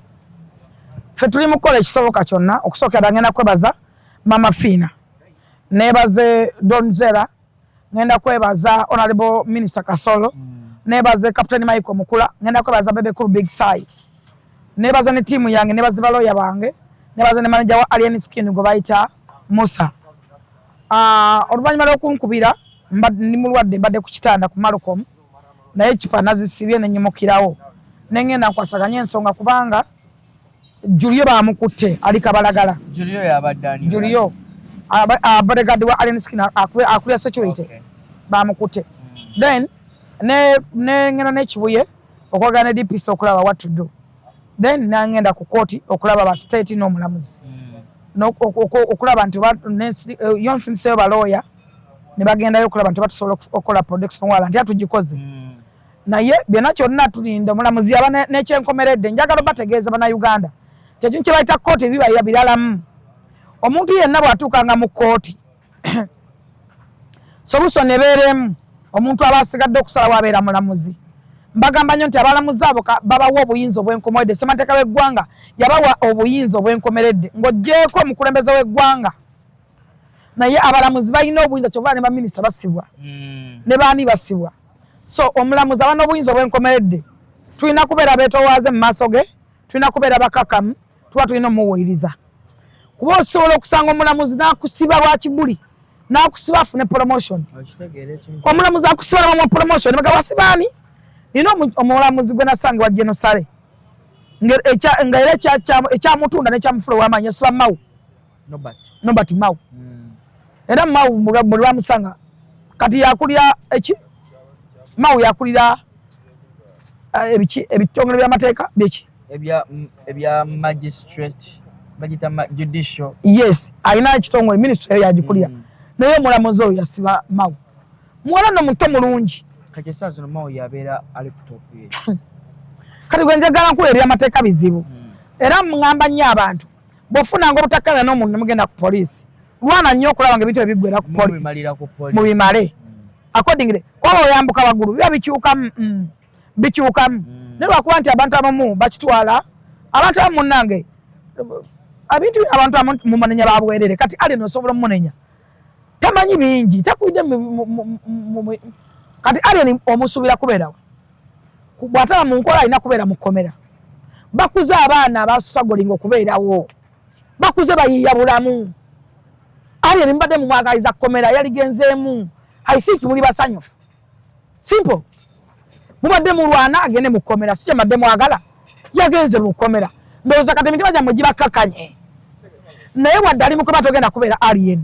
ffe tuli mu kukola ekisoboka kyonna. Okusookera ngenda kwebaza Mama Fiina, neebaze Don Zera, ngenda kwebaza Honorable Minister Kasolo. Nebaze Captain Michael Mukula, ngenda kwebaza Bebe Cool Big Size, nebaza ne tiimu yange, nebaze balooya bange, nebaza ne manager wa Alien Skin gwe bayita Musa. Oluvannyuma lw'okunkubira, ndi mulwadde, mbadde ku kitanda ku Malcolm, naye ecupa nazisibye nenyimukirawo nengenda nkwasaganye ensonga kubanga Julio bamukutte ali Kabalagala. Julio yabadde ani? Julio bodyguard wa Alien Skin, akulira security. Bamukutte. Then nengenda n'ekibuye okwogera ne DPC okulaba what to do, then nangenda ku kooti okulaba ba state n'omulamuzi okulaba nti yo nsindiseyo balooya ne bagendayo okulaba nti batusobola okukola production warrant nti tugikoze. Naye byonna kyonna tulinda omulamuzi aba n'ekyenkomeredde. Njagala obategeeza Bannayuganda kyekintu kye bayita kooti ebibayira biralamu. Omuntu yenna bw'atuukanga mu kooti, solution ebeeremu omuntu aba asigadde okusalawo abeera mulamuzi. Mbagamba nnyo nti abalamuzi abo babawa obuyinza obwenkomeredde. Ssemateeka w'eggwanga yabawa obuyinza obwenkomeredde ng'oggyeeko omukulembeze w'eggwanga, naye abalamuzi balina obuyinza. Kyova ne baminisita basibwa ne baani basibwa. So omulamuzi aba n'obuyinza obwenkomeredde. Tulina kubeera beetowaaze mu maaso ge, tulina kubeera bakakamu, tuba tulina omuwuliriza, kuba osobola okusanga omulamuzi n'akusiba lwa kibuli, n'akusiba afune promotion. Omulamuzi akusiba nabamuwa promotion, baga wasibaani. Nina omulamuzi gwe nasanga wa Genosale, nga era ekyamutunda nekyamufula ow'amaanyi yasiba Mao, Nobert Mao. Era Mao buli lwamusanga kati yakulira eki, Mao yakulira ebiki, ebitongole by'amateeka byeki? Ebya magistrate bagita judicial. Yes, alina ekitongole, ministry eyo yagikulira. Naye omulamuzi oyo yasiba Mao, muwala no muto mulungi. Kati esaawa zino Mao yabeera ali ku top ye. Kati gwe njagala nkula ebyamateeka bizibu. Era ŋŋamba nnyo abantu, bw'ofunanga obutakkanya n'omuntu ne mugenda ku poliisi, lwana nnyo okulaba nga ebintu ebyo biggwera ku poliisi. Mubimalira ku poliisi. Mubimale accordingly, kuba oyambuka waggulu biba bikyukamu, bikyukamu. Naye lwakuba nti abantu abamu bakitwala, abantu abamu munnange, ebintu bino abantu abamu mumunenya babwerere. Kati Alien osobola omumunenya, tamanyi bingi, takwidde kati Alien omusuubira kubeerawo bw'ataba mu nkola alina kubeera mu kkomera. Bakuze abaana abastrugglinga okubeerawo, bakuze bayiiya bulamu. Alien mbadde mumwagaliza kkomera yaligenzeemu. I think muli basanyufu, simple. Mubadde mulwana agende mu kkomera, si kyembadde mwagala, yagenze mu kkomera. Ndowooza kati emitima gyammwe gibakakanye. Naye wadde ali mukomera, togenda kubeera Alien,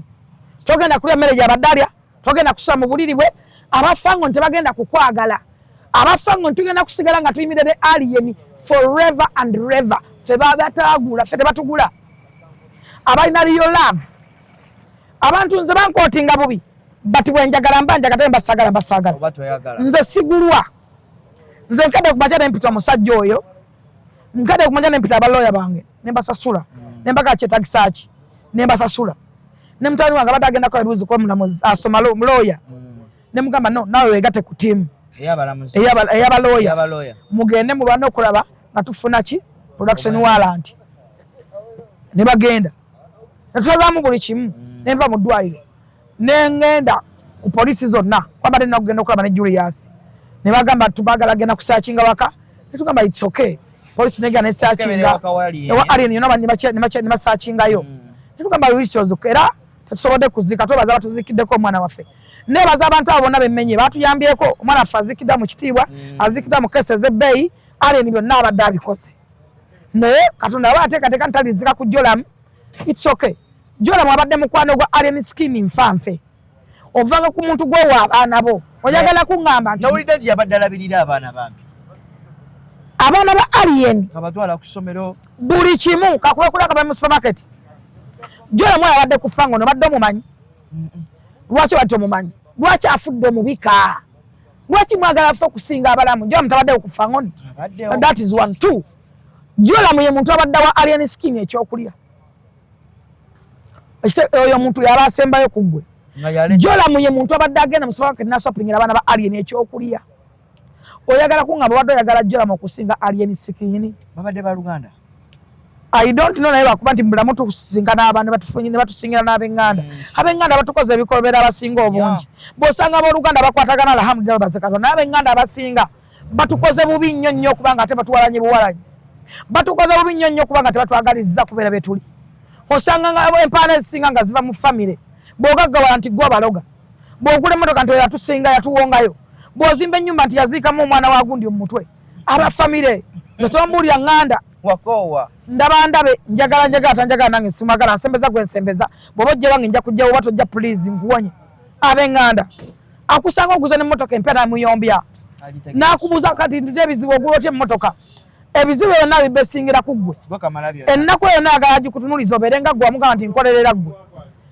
togenda kulya mmere gyabadde alya, togenda kusula mu buliri bwe. Abafango tebagenda kukwagala. Abafango tugenda kusigala nga tuyimirire Alien forever and ever. Ffe babatagula, ffe tebatugula. Abalina real love, abantu nze bankootinga bubi, but bwenjagala mba njagala, mbasagala mbasagala. Oba toyagala. Nze sigulwa. Nze nkadde kumakya nempita omusajja oyo, nkadde kumakya nempita abalooya bange nembasasula, nembaga kyetagisa ki, nembasasula. Ne mutabani wange abadde agenda kukola ebibuuzo kuba mulamuzi asoma lawyer, nemugamba no, naawe wegatte ku tiimu ey'abalamuzi, ey'abalooya. Ey'abalooya. Mugende mulwane okulaba nga tufuna ki, production warrant. Ne bagenda netulazaamu buli kimu. Nenva mu ddwaliro nengenda ku poliisi zonna kwabadde nina kugenda okulaba ne Julius, ne bagamba tubagala genda kusearchinga waka, netugamba it's okay. Poliisi negenda nesearchinga Okukebera waka wa Alien. Ewa Alien yonna ne basearchingayo. Netugamba wishes era tetusobodde kuzika. Twebaza batuzikiddeko omwana waffe. Nebaza abantu abo bonna bemmenye batuyambyeko. Omwana waffe azikiddwa mu kitiibwa, azikiddwa mu kesi ez'ebbeeyi. Alien byonna abadde abikoze, naye Katonda aba ateekateeka ntalizika ku Jolamu. It's okay. Jolamu abadde mukwano gwa Alien Skin nfanfe. Ovanga ku muntu gwowa abaana bo, oyagala kuŋŋamba nti Nawulidde nti yabadde alabirira abaana bambi. Abaana ba Alien. Kabatwala ku ssomero. Buli kimu kakubekula kaba mu supermarket. Jolamu abadde kufa ngono badde omumanyi. Lwaki obadde omumanyi? Lwaki afudde omubika? Lwaki mwagala afe okusinga abalamu? Jolamu tabaddewo kufa ngoni. Abaddewo. That is one. Two, Jolamu ye muntu abadde wa Alien Skin ekyokulya. Oyo omuntu yaba asembayo ku ggwe. Nga yaleeta. Jolamu ye muntu abadde agenda mu supermarket n'ashoppingira abaana ba Alien ekyokulya. Oyagala kuŋŋamba obadde oyagala Jolamu okusinga Alien Skin? Babadde baluganda. I don't know, naye lwakuba nti mubulamu tusisinkana abantu ne batusingira n'ab'eŋŋanda. Ab'eŋŋanda batukoze ebikolobero abasinga obungi. Bw'osanga abooluganda bakwatagana, alhamdulillah, baze Katonda, naye ab'eŋŋanda abasinga batukoze bubi nnyo nnyo, okubanga ate batuwalanye buwalanyi. Batukoze bubi nnyo nnyo kubanga tebatwagalizza kubeera betuli. Osanga nga empaana ezisinga nga ziva mu famire. Bw'ogaggawala nti gwe abaloga, bw'ogula emmotoka nti oyo yatusinga, yatuwongayo, bw'ozimba ennyumba nti yaziikamu omwana wa gundi mu mutwe. Aba famire nze tombuulira ŋŋanda. Wakoowa. Ndaba ndabe, njagala njagala, tanjagala nange simwagala, nsembeza gwe nsembeza. Bw'oba ojja wange nja kujja, oba tojja, please nkuwonye. Ab'eŋŋanda akusanga oguza n'emmotoka empya namuyombya, n'akubuuza kati nti ebizibu ogula otya emmotoka? Ebizibu byonna bibesingira ku ggwe. Gwe kamala byonna. Ennaku eyo naagala gikutunuliza obeere nga ggwe wamugamba nti nkolerera ggwe,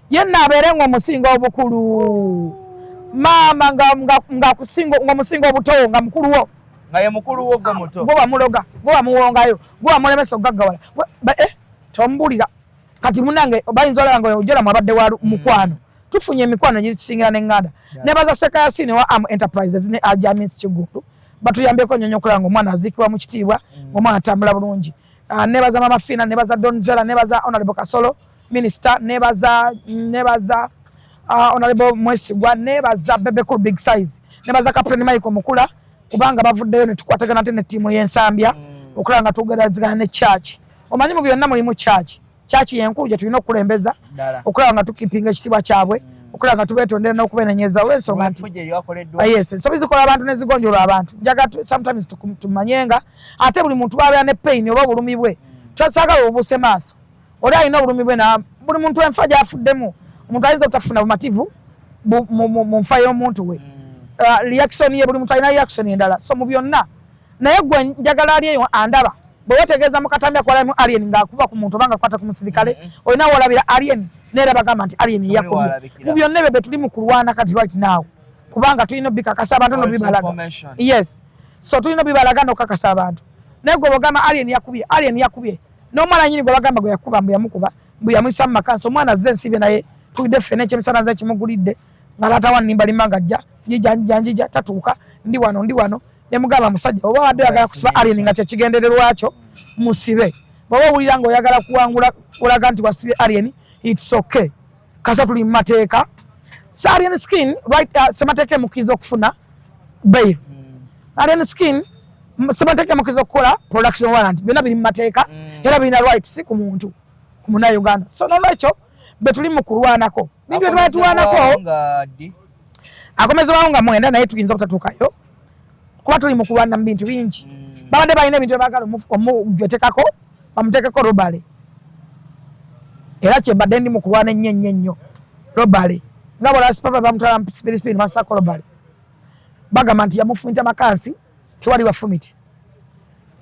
ye nno abeere ng'omusinga obukulu, maama ng'omusinga obuto, nga mukulu wo. Nga ye mukulu wo, gwe muto. Gwe wamuloga, gwe wamuwongayo, gwe wamulemesa okugaggawala. Tombulira kati munange, bayinza olaba nga ojolamu abadde wa mukwano. Tufunye emikwano gitusingira n'eŋŋanda. Nebaza Sekayasini wa Am Enterprises ne Ajamis Kigundo, batuyambyeko nnyo nnyo okulaba nga omwana aziikibwa mu kitiibwa, ng'omwana atambula bulungi. Ah, nebaza Mama Fina, nebaza Donzela, nebaza Honorable Kasolo Minister, nebaza Honorable Mwesigwa, nebaza Bebe Cool Big Size, nebaza Captain Michael Mukula, kubanga bavuddeyo ne tukwatagana ate ne ttiimu y'Ensambya okulaba nga tugeragana ne church. Omanyi mu byonna mulimu church. Church yenkulu gye tulina okukulembeza okulaba nga tukipinga ekitiibwa kyabwe, okulaba nga tubeetondera n'okubenenyeza olw'ensonga nti Olw'effujjo eryakoleddwa. Ah, yes, ensobi zikola abantu ne zigonjolwa abantu. Njagala sometimes tumanyenga ate buli muntu abeera ne pain oba obulumi bwe. Saagala obubuuse maaso. Oli alina obulumi bwe, na buli muntu enfa gy'afuddemu, omuntu ayinza obutafuna bumativu mu nfa y'omuntu we. Reaction ye, buli muntu alina reaction endala. So mu byonna, naye gwe njagala ali eyo andaba, bwe wetegeeza mu katambi akwalamu alien ng'akuba ku muntu oba ng'akwata ku musirikale, olina wolabira alien neera bagamba nti alien Oli yakubye. walabikira. Mu byonna ebyo bye tuli mu kulwana kati right now, kubanga tulina obikakasa abantu False nobibalaga. information. Yes, so tulina obibalaga n'okukakasa abantu. Naye gwe bwogamba alien yakubye, alien yakubye, n'omwana nyini gwe bagamba gwe yakuba, mbu yamukuba, mbu yamuyisa mu makansa, omwana azze ensibye naye tulidde ffena ekyemisana, nze kimugulidde nga taata wa nnimba limba nga ajja njija njija njija tatuuka, ndi wano ndi wano, ne mugamba musajja, oba wadde oyagala kusiba alien nga kyekigendererwakyo, musibe. Bw'oba owulira ng'oyagala kuwangula olaga nti wasibye alien, it's okay, kasa tuli mu mateeka. So Alien Skin right, semateeka emukkiriza okufuna bail. Alien Skin semateeka emukkiriza okukola production warrant, byonna biri mu mateeka era birina rights ku muntu, ku munnauganda. So nolwekyo be tuli mu kulwanako bintu bye tuba tulwanako. Nga ddi? Akomezebwawo nga 9, naye tuyinza obutatuukayo kuba tuli mu kulwana mu bintu bingi. Babadde balina ebintu byebagala omujwetekako, bamuteekeko robbery, era kyembadde ndi mu kulwana ennyo ennyo ennyo robbery, nga bwala bamutwala sipirisipi basako robbery, bagamba nti yamufumita makansi, tewali wafumite,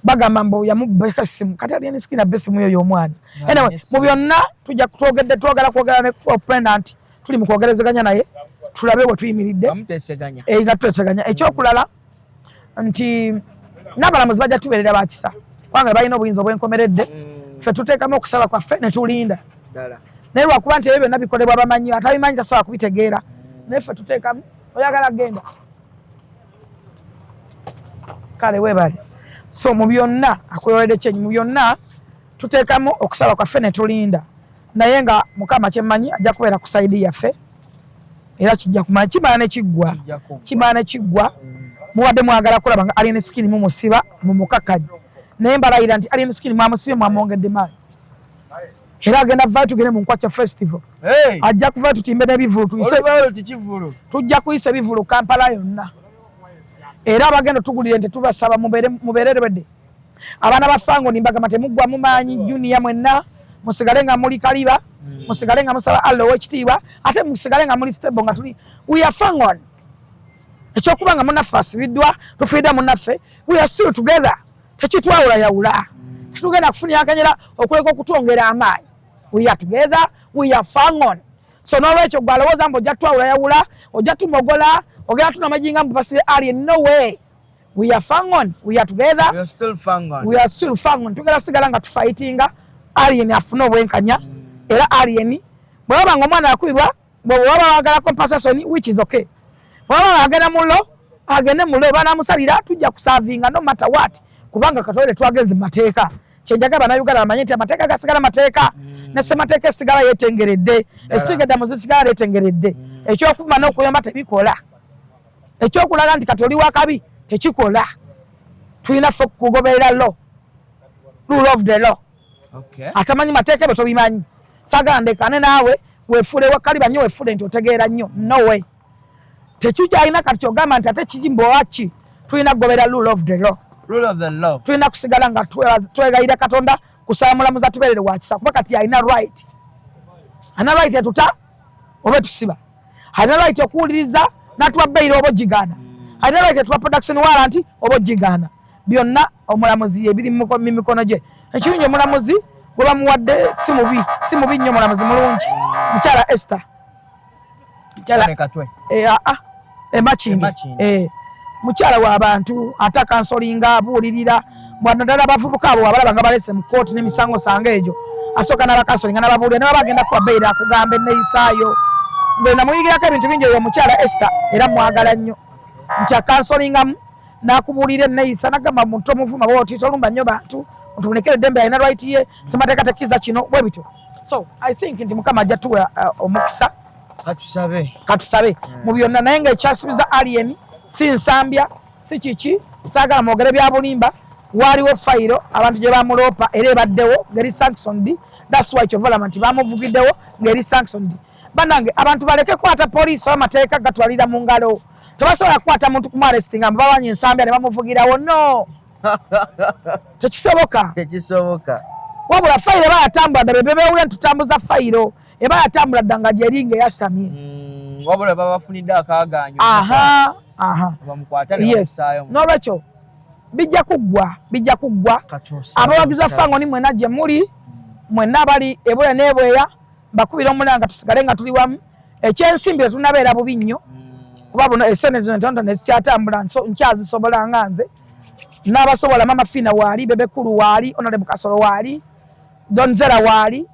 bagamba mbu yamubeka essimu. Kati Alien Skin abba essimu yo y'omwana. Anyway, mu byonna tujja twogedde, twogera kwogera ne oprenda nti tuli mu kwogerezeganya naye tulabe bwe tuyimiridde. Bamuteeseganya. Eh, nga tuteeseganya. Ekyokulala nti n'abalamuzi bajja tubeerera bakisa kubanga balina obuyinza obwenkomeredde. Ffe tuteekamu okusaba kwaffe ne tulinda. Ddala. Naye lwakuba nti ebyo byonna bikolebwa bamanyi, atabimanyi tasobola kubitegeera, naye ffe tuteekamu. Oyagala genda, kale weebale. So mu byonna akweweredde kyenyi, mu byonna tuteekamu okusaba kwaffe ne tulinda, naye nga Mukama kyemmanyi ajja kubeera ku side yaffe, era kijja kumala kimala ne kiggwa. Kijja kuggwa. Kimala ne kiggwa. Mubadde mwagala kulaba nga Alien Skin mumusiba mumukakkanye, naye mbalayira nti Alien Skin mwamusibye mwamwongedde maanyi, era agenda vayo tugende mu Nkwakya Festival. Hey! Ajja kuvayo tutimbe n'ebivulu tuyise. Oluvaayo tikivulu. Tujja kuyisa ebivulu Kampala yonna, era abagenda tugulire nti tubasaba mubeererebedde abaana ba Fango nimbagamba temuggwamu maanyi. Junior, mwenna musigale nga muli kaliba, musigale nga musaba Allah ow'ekitiibwa, ate musigale nga muli stable, nga tuli we are Fangon. Ekyokuba nga munnaffe asibiddwa, tufiiridde munnaffe, we are still together, tekitwawulayawula, tetugenda kufunira akanyera okuleka okutwongera amaanyi. We are together, we are Fangon. So n'olwekyo gwe alowooza mbu ojja tutwawulayawula, ojja tumogola, ogenda tunamajinga mbu basire alien, no way. We are Fangon, we are together. We are still Fangon. We are still Fangon. Tugenda sigala nga tufightinga alien afune obwenkanya. Era alien bwe baba nga omwana yakubibwa, bwe baba bagala compensation, which is okay, bwe baba agenda mu law, agende mu law, banamusalira, tujja kusavinga no matter what, kubanga katole twagenze mu mateeka. Kyenjagala Bannayuganda bamanye nti amateeka gasigala mateeka, ne ssemateeka esigala yeetengeredde, essiga eddamuzi lisigala lyetengeredde. Ekyokuvuma n'okuyomba tebikola, ekyokulaga nti kati oli wakabi tekikola. Tulina ffe kugoberera law, rule of the law. Atamanyi mateeka ebyo tobimanyi. Saagala ndekane naawe wefuule wakaliba nnyo, wefuule nti otegeera nnyo. No way. Tekikyalina kati kyogamba nti ate kiki ki. Tulina kugobera rule of the law. Rule of the law. Tulina kusigala nga twegayira Katonda kusaba mulamuzi atubeerere wa kisa, kuba kati alina right, alina right etuta oba etusiba, alina right okuwuliriza n'atuwa bail oba ogigaana, alina right etuwa production warrant oba ogigaana. Byonna omulamuzi ebiri mu mikono gye. Ekirungi, omulamuzi gwe bamuwadde si mubi, si mubi nnyo, mulamuzi mulungi, mukyala Esther, mukyala Kane Katwe. Emakindi. Emakindi. Mukyala w'abantu, ate akansolinga, abuulirira naddala abavubuka abo abalaba nga balese mu kooti n'emisango sanga egyo, asooka n'abakansolinga n'ababuulira, ne baba bagenda kuwa bail akugamba enneeyisaayo. Nze namuyigirako ebintu bingi oyo omukyala Esther, era mwagala nnyo nti akansolingamu n'akubuulira enneeyisa, nagamba muntu omuvuma bwoti, tolumba nnyo bantu, muntu mulekere eddembe, alina right ye, semateeka tekkiza kino, bwe bityo. So I think nti Mukama ajja tuwa omukisa. Katusabe. Katusabe mu byonna. Naye nga ekyasuubiza Alien si nsambya, si kiki, saagala mwogere bya bulimba. Waaliwo fayiro abantu gye bamuloopa era ebaddewo ng'eri sanctioned. That's why kyova olaba nti bamuvugiddewo ng'eri sanctioned. Bannange, abantu baleke kwata poliisi oba amateeka gatwalira mu ngalo. Tebasobola kukwata muntu kumuarrestinga mbu babanye ensambya ne bamuvugirawo. No, tekisoboka. Tekisoboka. Wabula fayiro eba yatambula dda, bebewulira nti tutambuza fayiro eba yatambula dda nga gyeri nga eyasamye. Wabula babafunidde akaagaanyo. Aha. Bamukwata ne Yes. bamussaayo. N'olwekyo bijja kuggwa, bijja kuggwa. Katusabe. Abawagiza Fangoni mwenna gye muli, mwenna abali ebweya n'ebweya, mbakubira omulanga tusigale nga tuli wamu. Ekyensimbi tetunabeera bubi nnyo, kuba buno esente zino entonotono ezikyatambula nkyazisobola nga nze n'abasobola. Mama Fina waali, Bebekulu waali, Honorable Kasolo waali, Donzera waali.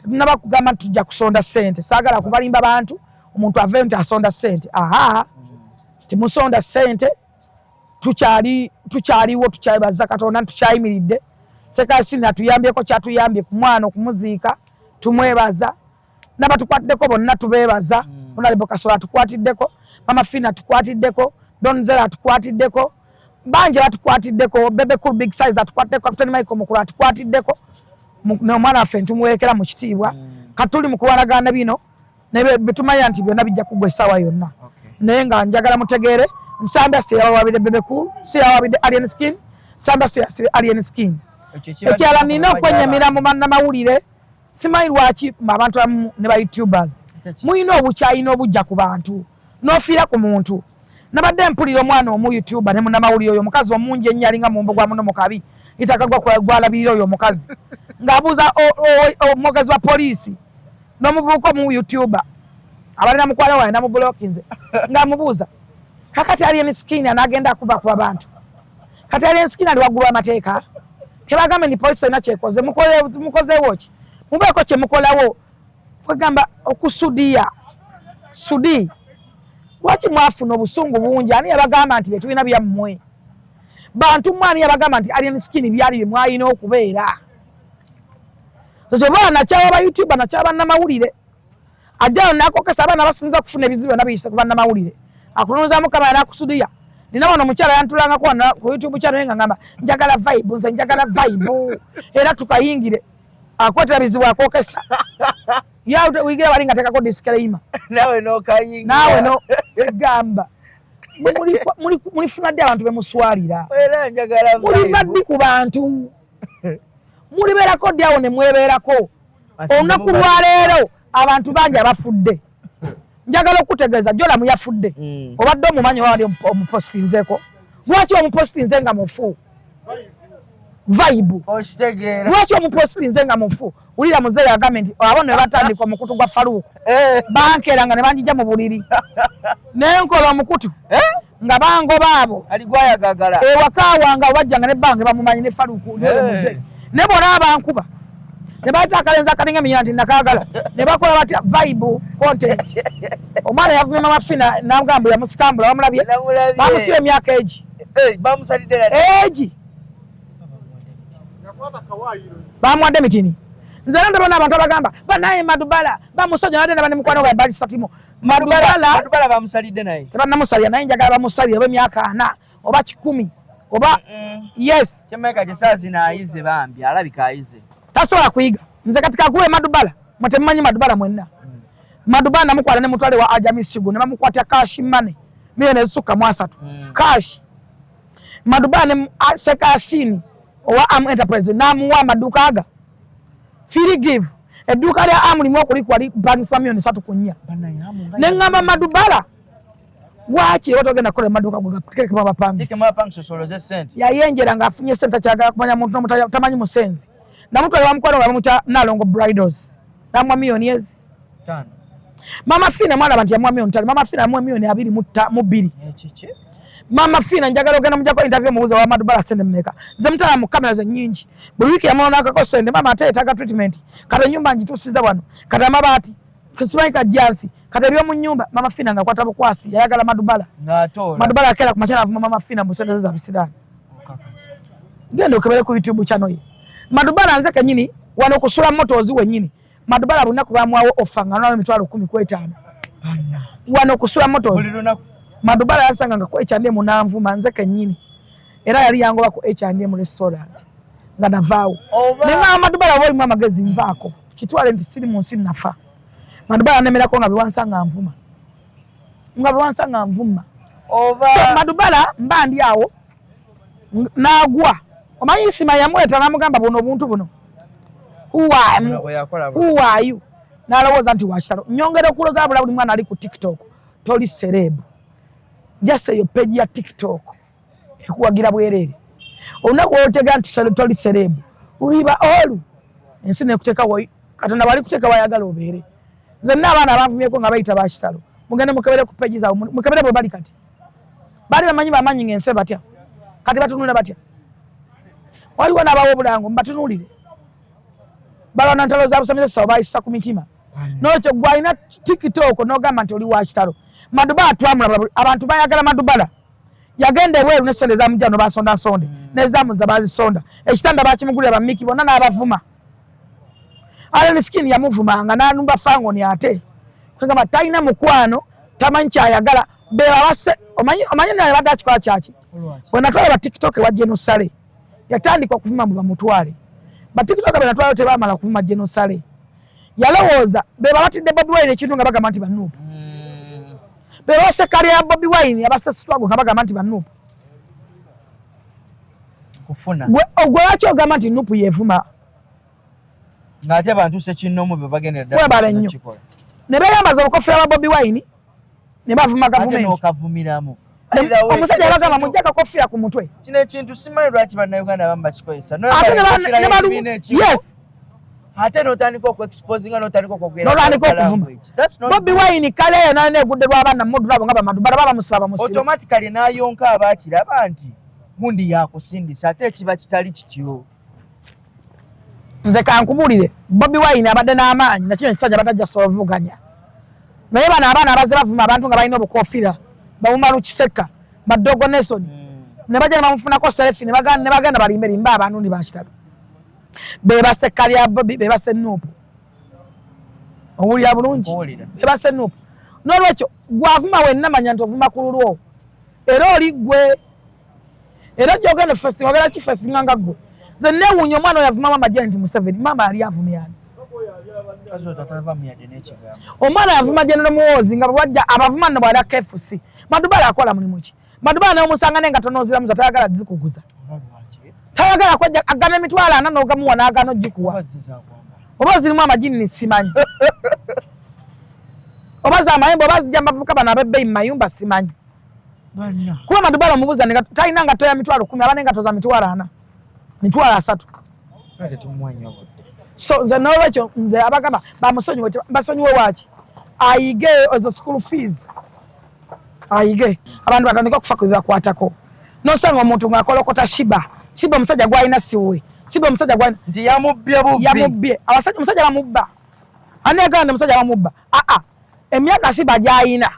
Tetunaba kugamba nti tujja kusonda ssente. Saagala kubalimba bantu, omuntu aveeyo nti asonda ssente. Aha, temusonda ssente. Tukyali, tukyaliwo, tukyabaza Katonda nti tukyayimiridde. Sekasini atuyambyeko kyatuyambye ku mwana okumuziika, tumwebaza. N'abatukwatiddeko bonna tubeebaza. Honorable Kasolo atukwatiddeko, Mama Fina atukwatiddeko, Donzera atukwatiddeko, bangi batukwatiddeko, Bebe Cool Big Size atukwatiddeko, Captain Michael Mukulu atukwatiddeko. N'omwana waffe ntumuwerekera mu kitiibwa. Kati tuli mu kulwanagana bino naye betumanya nti byonna bijja kugwa essaawa yonna. Naye nga njagala mutegeere, Nsambya seyawabidde Bebe Cool, seyawabidde Alien Skin, Nsambya seyasibye Alien Skin. Ekyo kibadde Ekirala, nina ku okwenyamira mu bannamawulire. Simanyi lwaki abantu abamu ne ba YouTubers mulina obukyayi n'obujja ku bantu n'ofiira ku muntu. Nabadde mpulira omwana omu YouTuber ne munnamawulire oyo omukazi omungi ennyo alinga mumbo gwa muno mu kabi itakagwa gwalabirira oyo omukazi ng'abuuza omwogezi wa poliisi n'omuvubuka omu YouTuber abalina mukwala wange namubulokinze ng'amubuuza, kakati Alien Skin anagenda akuba ku bantu, kati Alien Skin ali waggulu w'amateeka? Tebagambe nti poliisi erina kyekoze, mukozeewo ki? Mubeeko kye mukolawo. Kwegamba okusudiya sudi, lwaki mwafuna obusungu bungi? Ani yabagamba nti byetulina byammwe? Bantu mmwe, ani yabagamba nti Alien Skin byali bye mwalina okubeera? Oba nakyawa ba YouTuber, nakyawa bannamawulire, ajjayo nakokesa abaana basinza okufuna ebizibu byonna biyise ku bannamawulire, akutunuzaamu kamera nakusudiya. Nina wano omukyala yantulangako wano ku YouTube channel nga ngamba njagala vibe, nze njagala vibe era tukayingire, akwetera bizibu, akokesa wigira bali nga tekako disclaimer. Nawe nokayingira. Naawe no egamba mulifuna ddi abantu bemuswalira? Era njagala Muliva vibe. ddi ku bantu? Mulibeerako ddi awo ne mwebeerako? Olunaku lwaleero abantu bangi abafudde. Njagala okutegeeza, Jolamu yafudde. Obadde omumanyi oba wali omupostinzeeko? Lwaki omupostinze nga mufu? Vibe. Okitegeera. Lwaki omupostinze nga mufu? Wulira muzeeyi agambye nti abo ne batandika omukutu gwa Faluuku bankeera nga ne banjija mu buliri nenkola omukutu nga bangoba abo. Ali gwayagagala. Ewaka wange abo bajjanga nebbange bamumanyi ne Faluuku. Eh. Ne bona abankuba ne bayita akalenzi akalinga eminya nti nakaagala ne bakola batya vibe content. Omwana yavumye Mama Fina nagamba yamusikambula, bamulabye. Namulabye. Bamusiba emyaka egi. Eh, bamusalidde na egi. Bamuwadde mitini. Nze era ndabona abantu abagamba banaye Madubala bamusonyiwa, nadde ndaba ne mukwano gwa Balisatimo Madubala, Madubala bamusalidde naye. Tebannamusalira, naye njagala bamusalire oba emyaka 40 oba 100 oba yes. Kyemeka gye saa zino ayize bambi, alabika ayize. Tasobola kuyiga. Nze kati kakuwe Madubala, mwe temumanyi Madubala mwenna. Madubala namukwata ne mutwale wa Ajami Sigu ne bamukwata cash money 300,000,000 cash. Madubala ne Sekasini owa Am Enterprise namuwa amaduuka aga free give. Edduuka lya Am limu okulikuwa lipangisa 3,400,000. Ne ŋŋamba Madubala lwaki oba togenda kukola emaduuka go gateekemu abapangisa? Teekemu abapangisa osoloze ssente. Yayenjera ng'afunye ssente, takyagala kumanya muntu n'omu, tamanyi musenzi. Namutwala wa mukwano gwe bamuyita Nalongo Bridals, n'amuwa miliyoni ezi 5. Mama Fina mwalaba nti yamuwa miliyoni 5, Mama Fina yamuwa miliyoni 22. Ekiki? Mama Fina njagala ogenda mujjako interview omubuuze wa Madubala ssente mmeka. Nze mutala mu kamera ze nnyingi. Buli wiiki yamuonakako ssente, mama ate yeetaaga treatment. Kati ennyumba ngituusiza wano, kati amabaati, simanyi kajjansi, kati eby'omu nnyumba. Mama Fina ng'akwata bukwasi, yayagala Madubala. Ng'atoola. Madubala akeera ku makya n'avuma Mama Fina mu ssente ze za bisiraani. Okakasa. Genda okebere ku YouTube channel ye. Madubala nze kennyini wano kusula motors wennyini. Madubala buli lunaku bamuwawo offer nga nawe 15,000. Banna. Wano kusula motors. Buli lunaku. Madubala yansanga nga ku H&M n'anvuma nze kennyini. Era yali yangoba ku H&M restaurant nga navaawo. Oba Ne ngamba Madubala oba olimu amagezi nvaako. Kitwale nti siri mu nsi nafa. Madubala anemerako nga bwe wansanga nvuma. Nga bwe wansanga nvuma. Oba So Madubala mba ndi awo n'agwa. Omanyi Isima yamuleeta n'amugamba buno obuntu buno. Who are Buno bwe yakola buno. Who are you? N'alowooza nti wa kitalo. Nnyongera okulagabula buli mwana ali ku TikTok. Toli celeb. Just eyo page ya TikTok ekuwagira bwereere. Olunaku lw'otegeera nti toli celeb, luliba olu ensi n'ekuteeka Katonda bw'ali kuteeka w'ayagala obeere. Nze nina abaana abanvumyeko nga bayita ba kitalo. Mugende mukebere ku page zaabwe, mukebere bwe bali kati. Baali bamanyi bamanyi ng'ensi batya. Kati batunula batya. Waliwo n'abawa obulango mbatunuulire. Balwana ntalo za busamize sawa bayisa ku mitima. N'olwekyo gwe alina TikTok n'ogamba nti oli wa kitalo. Madubala twamulaba, abantu bayagala Madubala. Yagenda ebweru ne ssente zamujja no basonda nsonde. N'ezamuza bazisonda. Ekitanda bakimugulira ba Mickey bonna n'abavuma. Alien Skin yamuvumanga n'anumba Fangoni ate. Kwegamba talina mukwano, tamanyi kyayagala. Be abase, omanyi naye badde akikola kyaki? Lwaki? Bwe natwala ba TikTok ewa General Saleh, yatandika okuvuma mbu bamutwale. Ba TikTok be natwalayo tebaamala kuvuma General Saleh. Yalowooza be babatidde Bobi Wine ekintu nga bagamba nti ba Nup. Be babase kkalya ya Bobi Wine abase struggle nga bagamba nti ba Nup. Kufuna. Gwe lwaki ogamba nti Nup yevuma? Ng'ate abantu ssekinnoomu be bagendera ddala Webale nnyo. kikola. Ne beeyambaza obukofiira bwa Bobi Wine ne bavuma Ate gavumenti. n'okavumiramu. Either way, Omusajja kino yabagamba ekintu- mujje akakofiira ku mutwe. Kino ekintu simanyi lwaki Bannayuganda abamu bakikozesa. Ate N'oyambala ne ba- enkofiira ne balu- y'ekibiina ekimu, Yes. ate n'otandika okuexposinga, n'otandika okwogera N'otandika ku okuvuma. language. That's not Bobi good. Wine kale eyo nalina egudde lw'abaana muddu abo nga Bamadubala baba bamusiba bamusiba. Automatically n'ayonka abaakiraba nti gundi yakusindisa, ate ekiba kitali kityo. Nze kankubuulire, Bobi Wine abadde n'amaanyi nakino ekisajja abadde ajja soovuganya. Naye bano abaana abazze bavuma abantu nga balina obukofiira, bawuma Lukiseka, Badogo Nelson, ne bajja ne bamufunako selfie, ne bagenda balimbe limbe abantu ni bakitalo. Be baseka lya Bobi, be base Nup. Owulira bulungi? Owulira. Be base Nup. N'olwekyo gw'avuma wenna manya nti ovuma ku lulwo. Era oli ggwe. Era gy'ogenda fesinga, ogenda kifesinga nga ggwe. Nze neewuunya omwana oyo avuma maama Janet Museveni, maama yali avumye ani? Omwana yavuma General Muhoozi nga bw'ajja abavuma nno bw'alya KFC. Madubala akola mulimu ki? Madubala n'omusanga n'engatto n'oziramuza tayagala zikuguza. Tayagala kwejja agana 40,000 n'ogamuwa n'agaana ogikuwa. Oba zirimu amagini simanyi. Oba za mayembe oba zijja mu bavubuka bano ab'ebbeeyi mu mayumba simanyi. Kuba Madubala omubuuza talina ngatto ya 10,000, aba n'engatto za 40,000. 30,000. So nze n'olwekyo nze abagamba bamusonyiwe, basonyiwe waaki? Ayige ezo school fees. Ayige. Abantu batandike okufa ku bibakwatako. N'osanga omuntu ng'akolokota Shiba. Shiba omusajja gw'alina si wuwe. Shiba omusajja gw'alina Nti yamubbye bubbi. Yamubbye. Abasajja omusajja bamubba. Ani agamba nti omusajja bamubba? Aa, emyaka Shiba gy'alina.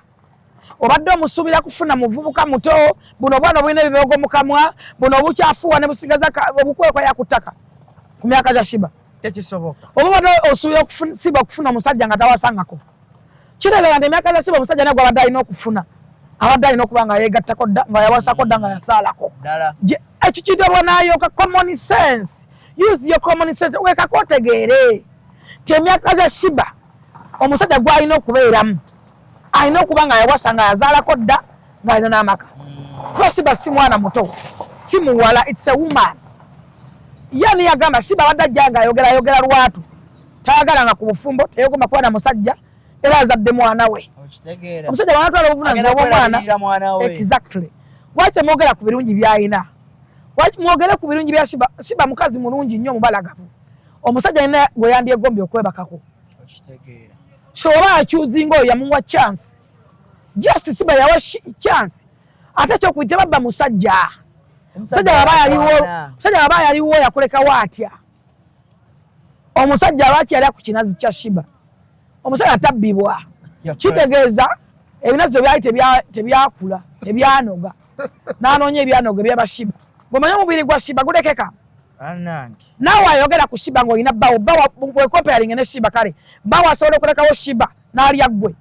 Obadde omusuubira kufuna muvubuka muto, buno obwana obulina ebibogo mu kamwa, buno obukyafuuwa ne busigaza obukwekwa ya ku ttaka. Ku myaka gya Sheebah. Tekisoboka. Oba obadde osuubira Sheebah okufuna omusajja nga tawasangako, kitegeeza nti emyaka gya Sheebah omusajja naye gwabadde alina okufuna abadde alina okuba nga yeegattako dda, nga yawasako dda, nga yasaalako. Ekyo kiyitibwa nayoka common sense. Use your common sense, wekako otegeere nti emyaka gya Sheebah omusajja gwalina okubeeramu alina okuba nga yawasa, nga yazaalako dda, ng'alina n'amaka. Kuba Sheebah si mwana muto, si muwala, it's a woman. Ye ani yagamba Sheebah abadde ajja nga ayogera ayogera lwatu, tayagalanga ku bufumbo, teyegomba kuba na musajja, era azadde mwana we. Omusajja bw'anatwala obuvunaanyizibwa bw'omwana, exactly. Lwaki temwogera ku birungi by'alina? Mwogere ku birungi bya Sheebah. Sheebah mukazi mulungi nnyo, omubalagavu, omusajja alina gwe yandyegombye okwebakako. So oba akyuzinga oyo yamuwa chance, just Sheebah yawa chance. Ate ekyokubiri, tebabba musajja. Omusajja waba yaliwo yakulekawo atya? Omusajja lwaki yali ku kinazi kya Sheebah? Omusajja tabbibwa. Kitegeeza ebinazi byali tebyakula, tebyanoga, n'anoonya ebyanoga ebyaba Sheebah. Bw'omanyi omubiri gwa Sheebah gulekeka. Naawe ayogera ku Sheebah ng'olina bbawo, bbawo wecomparinga ne Sheebah, kale bbawo asobola okulekawo Sheebah n'alya ggwe.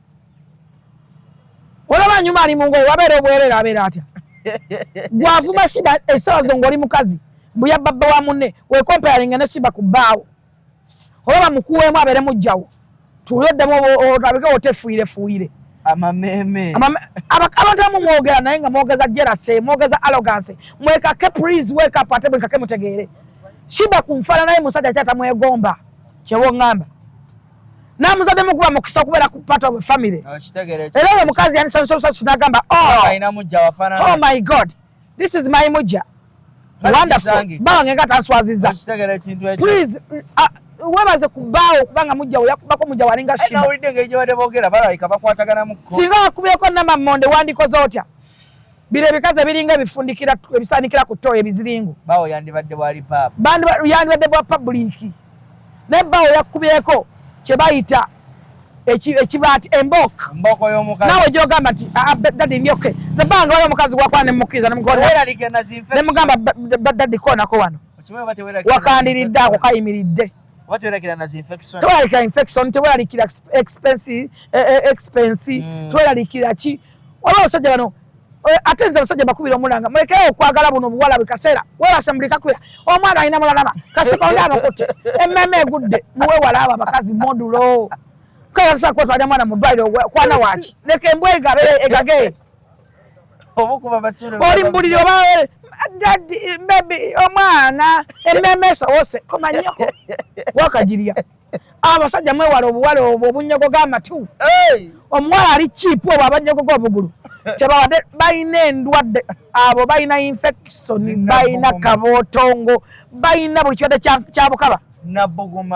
Olaba nyuma ali mu ngoye, wabeera obwereere, abeera atya? Gwavuma Sheebah essaawa zino ng'oli mukazi, mbu yabba bba wa munne, wecomparinga ne Sheebah ku bbaawo. Oba bamukuweemu abeere mujjawo, tuule oddemu olabike otefuuyirefuuyire. Amameeme. Abantu abamu mwogera naye nga mwogeza jealousy, mwogeza arrogance. Mwekake, please wake up, ate mwekake mutegeere. Sheebah ku nfaanana ye musajja kyatamwegomba, kyewo ŋŋamba. N'amuzadde mukuba mukisa okubeera ku part of a family. Era oyo omukazi yandisanyusa n'agamba, oh, oh my God, this is my mujja. Wonderful. Bawange nga tanswaziza. Please, webaze ku bbaawo kubanga mujja we yakubako mujja walinga Sheebah. Nawulidde engeri gye badde boogera, balabika bakwataganamuko. Singa wakubyeko Namamonde wandikoze otya? Biro ebikazi ebiringa ebifundikira ebisaanikira ku ttooyi ebiziringu. Bawo yandibadde bwali paapa. Yandibadde bwa public. Naye bbaawo yakubyeko kye bayita ekibaati embooko. Embooko y'omukazi. Naawe gy'ogamba nti daddy ndi okay. Nze bbanga waliwo omukazi gwakwana ne mukkiriza ne mugamba daddy koonako wano. Wakandiridde ako kayimiridde. Teweeralikira infection, teweeralikira expense, teweeralikira ki. Waliwo abasajja bano, ate nze abasajja bakubira omulanga, mulekeyo okwagala buno obuwala bwe kaseera weebase muli kakubira omwana alina mulalama kasikonde abakutte emmeme egudde. Muweewala abo abakazi modulo kale kwetwalira mwana mu ddwaliro kwana waaki, leka embwa egabe egage. Oli mbuliri oba daddy baby omwana emmeme esowose komanyoko wakagirya. Abasajja mwewala obuwala obwo obunyogoga amatu. Omuwala ali cheap obwo abanyogoga obugulu tebawadde, balina endwadde abo, balina infection, balina kabootongo, balina buli kirwadde kya bukaba.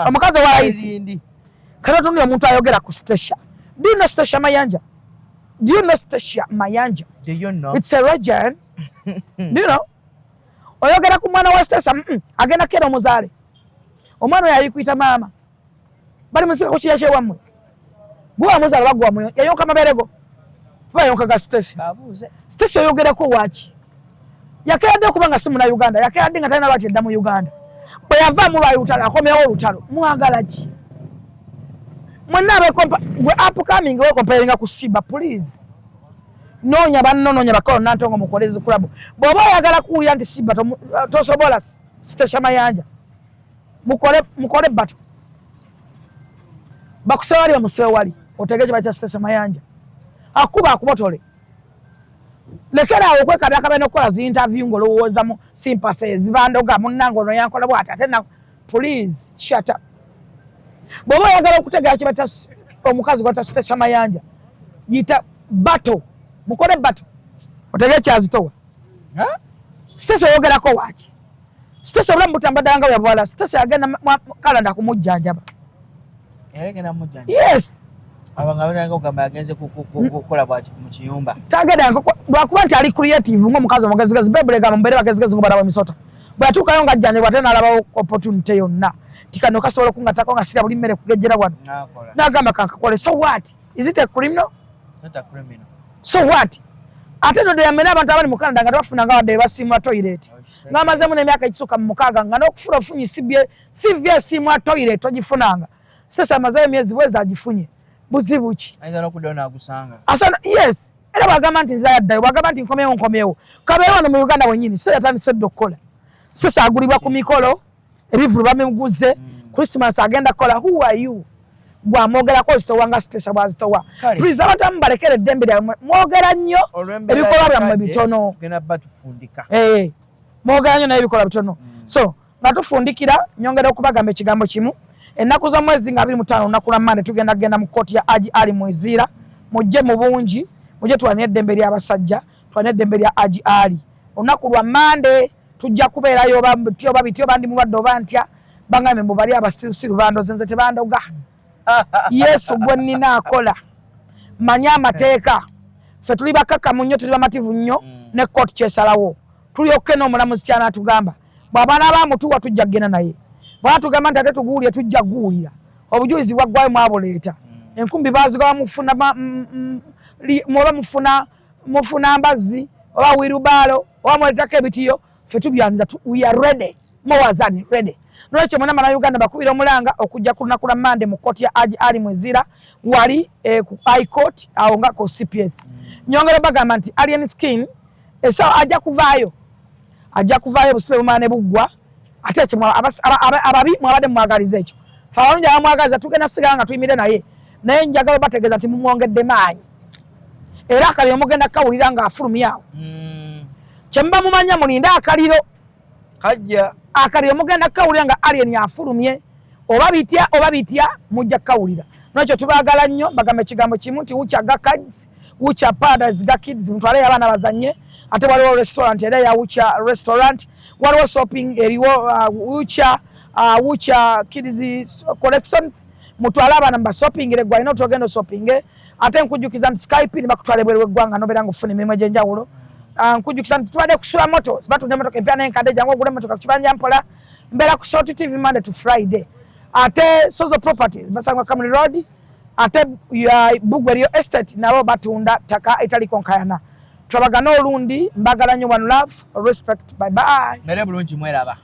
Omukazi owa layisi kati otunula omuntu ayogera ku Stecia. Do you know Stecia Mayanja? Do you know Stecia Mayanja? Do you know? It's a legend. Do you know? Oyogera ku mwana wa Stecia, agenda kera omuzaale. Omwana oyo ali kuyita maama. Bali musika ku kirya kyewammwe. Gwe wamuzaala bagwa muyo, yayonka mabeere go. Bayonka ga Stecia. Stecia oyogerako waaki? Yakeradde okuba nga si Munnayuganda, yakeradde nga talina lwaki edda mu Uganda. Bwe yavaamu lwali lutalo, akomyewo olutalo. Mwagala ki? Mwenna abekompa, gwe upcoming wecomparinga ku Sheebah, please. Noonya banno, noonya bakolo Nantongo mukole zi club. Bw'oba oyagala kuwulira nti Sheebah tosobola Stecia Mayanja. Mukole, mukole battle. Bakusaba wali bamusibe wali. Otegeke kye bayita Stecia Mayanja. Akuba akubotole. Lekera awo okwekabya n'okukola zi interview ng'olowooza mu sympathy ezibandoga munnange ono yankola bw'ati ate na please shut up. Bw'oba oyagala okutegeera kye bayita omukazi gw'ayita Stecia Mayanja, yita battle, mukole battle. Otegere kyazitowa. Stecia oyogerako waaki? Stecia obulamu butambadde nga bwe bwala. Stecia agenda Canada kumujjanjaba. Yes. Tagenda lwakuba nti ali creative ng'omukazi omugezigezi. Bayibuli egamba mubeere bagezigezi ng'obalawo emisota. Bwe yatuukayo ng'ajjanjabwa ate n'alabawo opportunity yonna. Nti kano kasobola okungattako nga sira buli mmere kugejjera wano. N'agamba kankakole. So what? Is it a criminal? Not a criminal. So what? Ate nodde yammere abantu abali mu Canada nga tebafunanga wadde basiimula toilet, ng'amazeemu n'emyaka egisukka mu 6 nga n'okufuna ofunye CV esiimula toilet togifunanga. Stecia amazeeyo emyezi bwezi agifunye, buzibu ki? Ayinza n'okuddayo n'agusanga. Asana, yes. Era bw'agamba nti nzira yaddayo, bw'agamba nti nkomyewo, nkomyewo, kabeere wano mu Uganda wennyini. Stecia yatandise dda okukola. Stecia agulibwa ku mikolo, ebivulu babimuguze, Christmas agenda kukola. Who are you gwamwogerako ozitowa nga Stecia bwazitowa? Kale. Please, abantu abamu balekere eddembe lyammwe, mwogera nnyo, Olw'embeera ebikolwa y'akadde, byammwe bitono. Tugenda batufundika. Eh, mwogera nnyo naye ebikolwa bitono. So nga tufundikira, nyongera okubagamba ekigambo kimu: ennaku z'omwezi nga 25, olunaku lwa Mande, tugenda kugenda mu kkooti ya Haji Ali Mweziira. Mujje mu bungi, mujje tulwane eddembe ly'abasajja, tulwane eddembe lya Haji Ali. Olunaku lwa Mande tujja kubeerayo, oba bitya oba bitya, oba ndi mulwadde oba ntya. Bangambe mbu bali abasirusiru bandoze, nze tebandoga. Yesu gwe nnina akola, manye amateeka. Ffe tuli bakakamu nnyo, tuli bamativu nnyo ne kooti kyesalawo. Tulyokke n'omulamuzi kyanaatugamba. Bw'aba naaba amutuwa, tujja kugenda naye. Bw'atugamba nti ate tuguwulire, tujja kuguwulira. Obujulizi bwaggwayo, mwabuleeta. Enkumbi baazigaba, mufuna oba mufuna mbazzi oba wheelbarrow oba muleetako ebitiyo, ffe tubyaniza. We are ready, more than ready. Nolwekyo mwena Bannayuganda bakubira omulanga okujja ku lunaku lwa Mande mu kkooti ya Haji Ali Mwezira wali ku High Court awo nga ku CPS. Nyongera bagamba nti Alien Skin esawa ajja kuvaayo, ajja kuvaayo, obusibe bumala ne buggwa. Ate ekyo ababi mwabadde mumwagaliza ekyo, fe abalungi abamwagaliza tugenda sigala nga tuyimire naye. Naye njagala bategeeza nti mumwongedde maanyi, era akaliro mugenda kawulira ng'afulumya awo. Kyemuba mumanya, mulinde akaliro. Kajja. Akaliro mugenda kawulira nga Alien afulumye, oba bitya oba bitya, mujja kawulira. Nolwekyo tubaagala nnyo. Bagamba ekigambo kimu nti Wucha ga Kids, Wucha Paradise ga Kids, mutwaleyo abaana bazanye. Ate waliwo restaurant era ya Wucha Restaurant, waliwo shopping eriwo, Wucha Kids Collections. Mutwale abaana mubashoppingire. Gwe alina otogenda oshoppinge. Ate nkujjukiza nti Skype bakutwala ebweru w'eggwanga nobeera nga ofuna emirimu egy'enjawulo. Nkujjukiza nti tubadde kusula Motors, batunda emotoka empya n'enkadde. Jangu ogula emotoka ku kibanja mpola. Mbeera ku Short TV Monday to Friday. Ate Sozo Properties basangwa Kamuli Road, ate ya Bugwe Real Estate nabo batunda ttaka etaliko nkayana. Twabagana olundi, mbagala nnyo. One love, respect, bye bye. Mere bulungi, mweraba.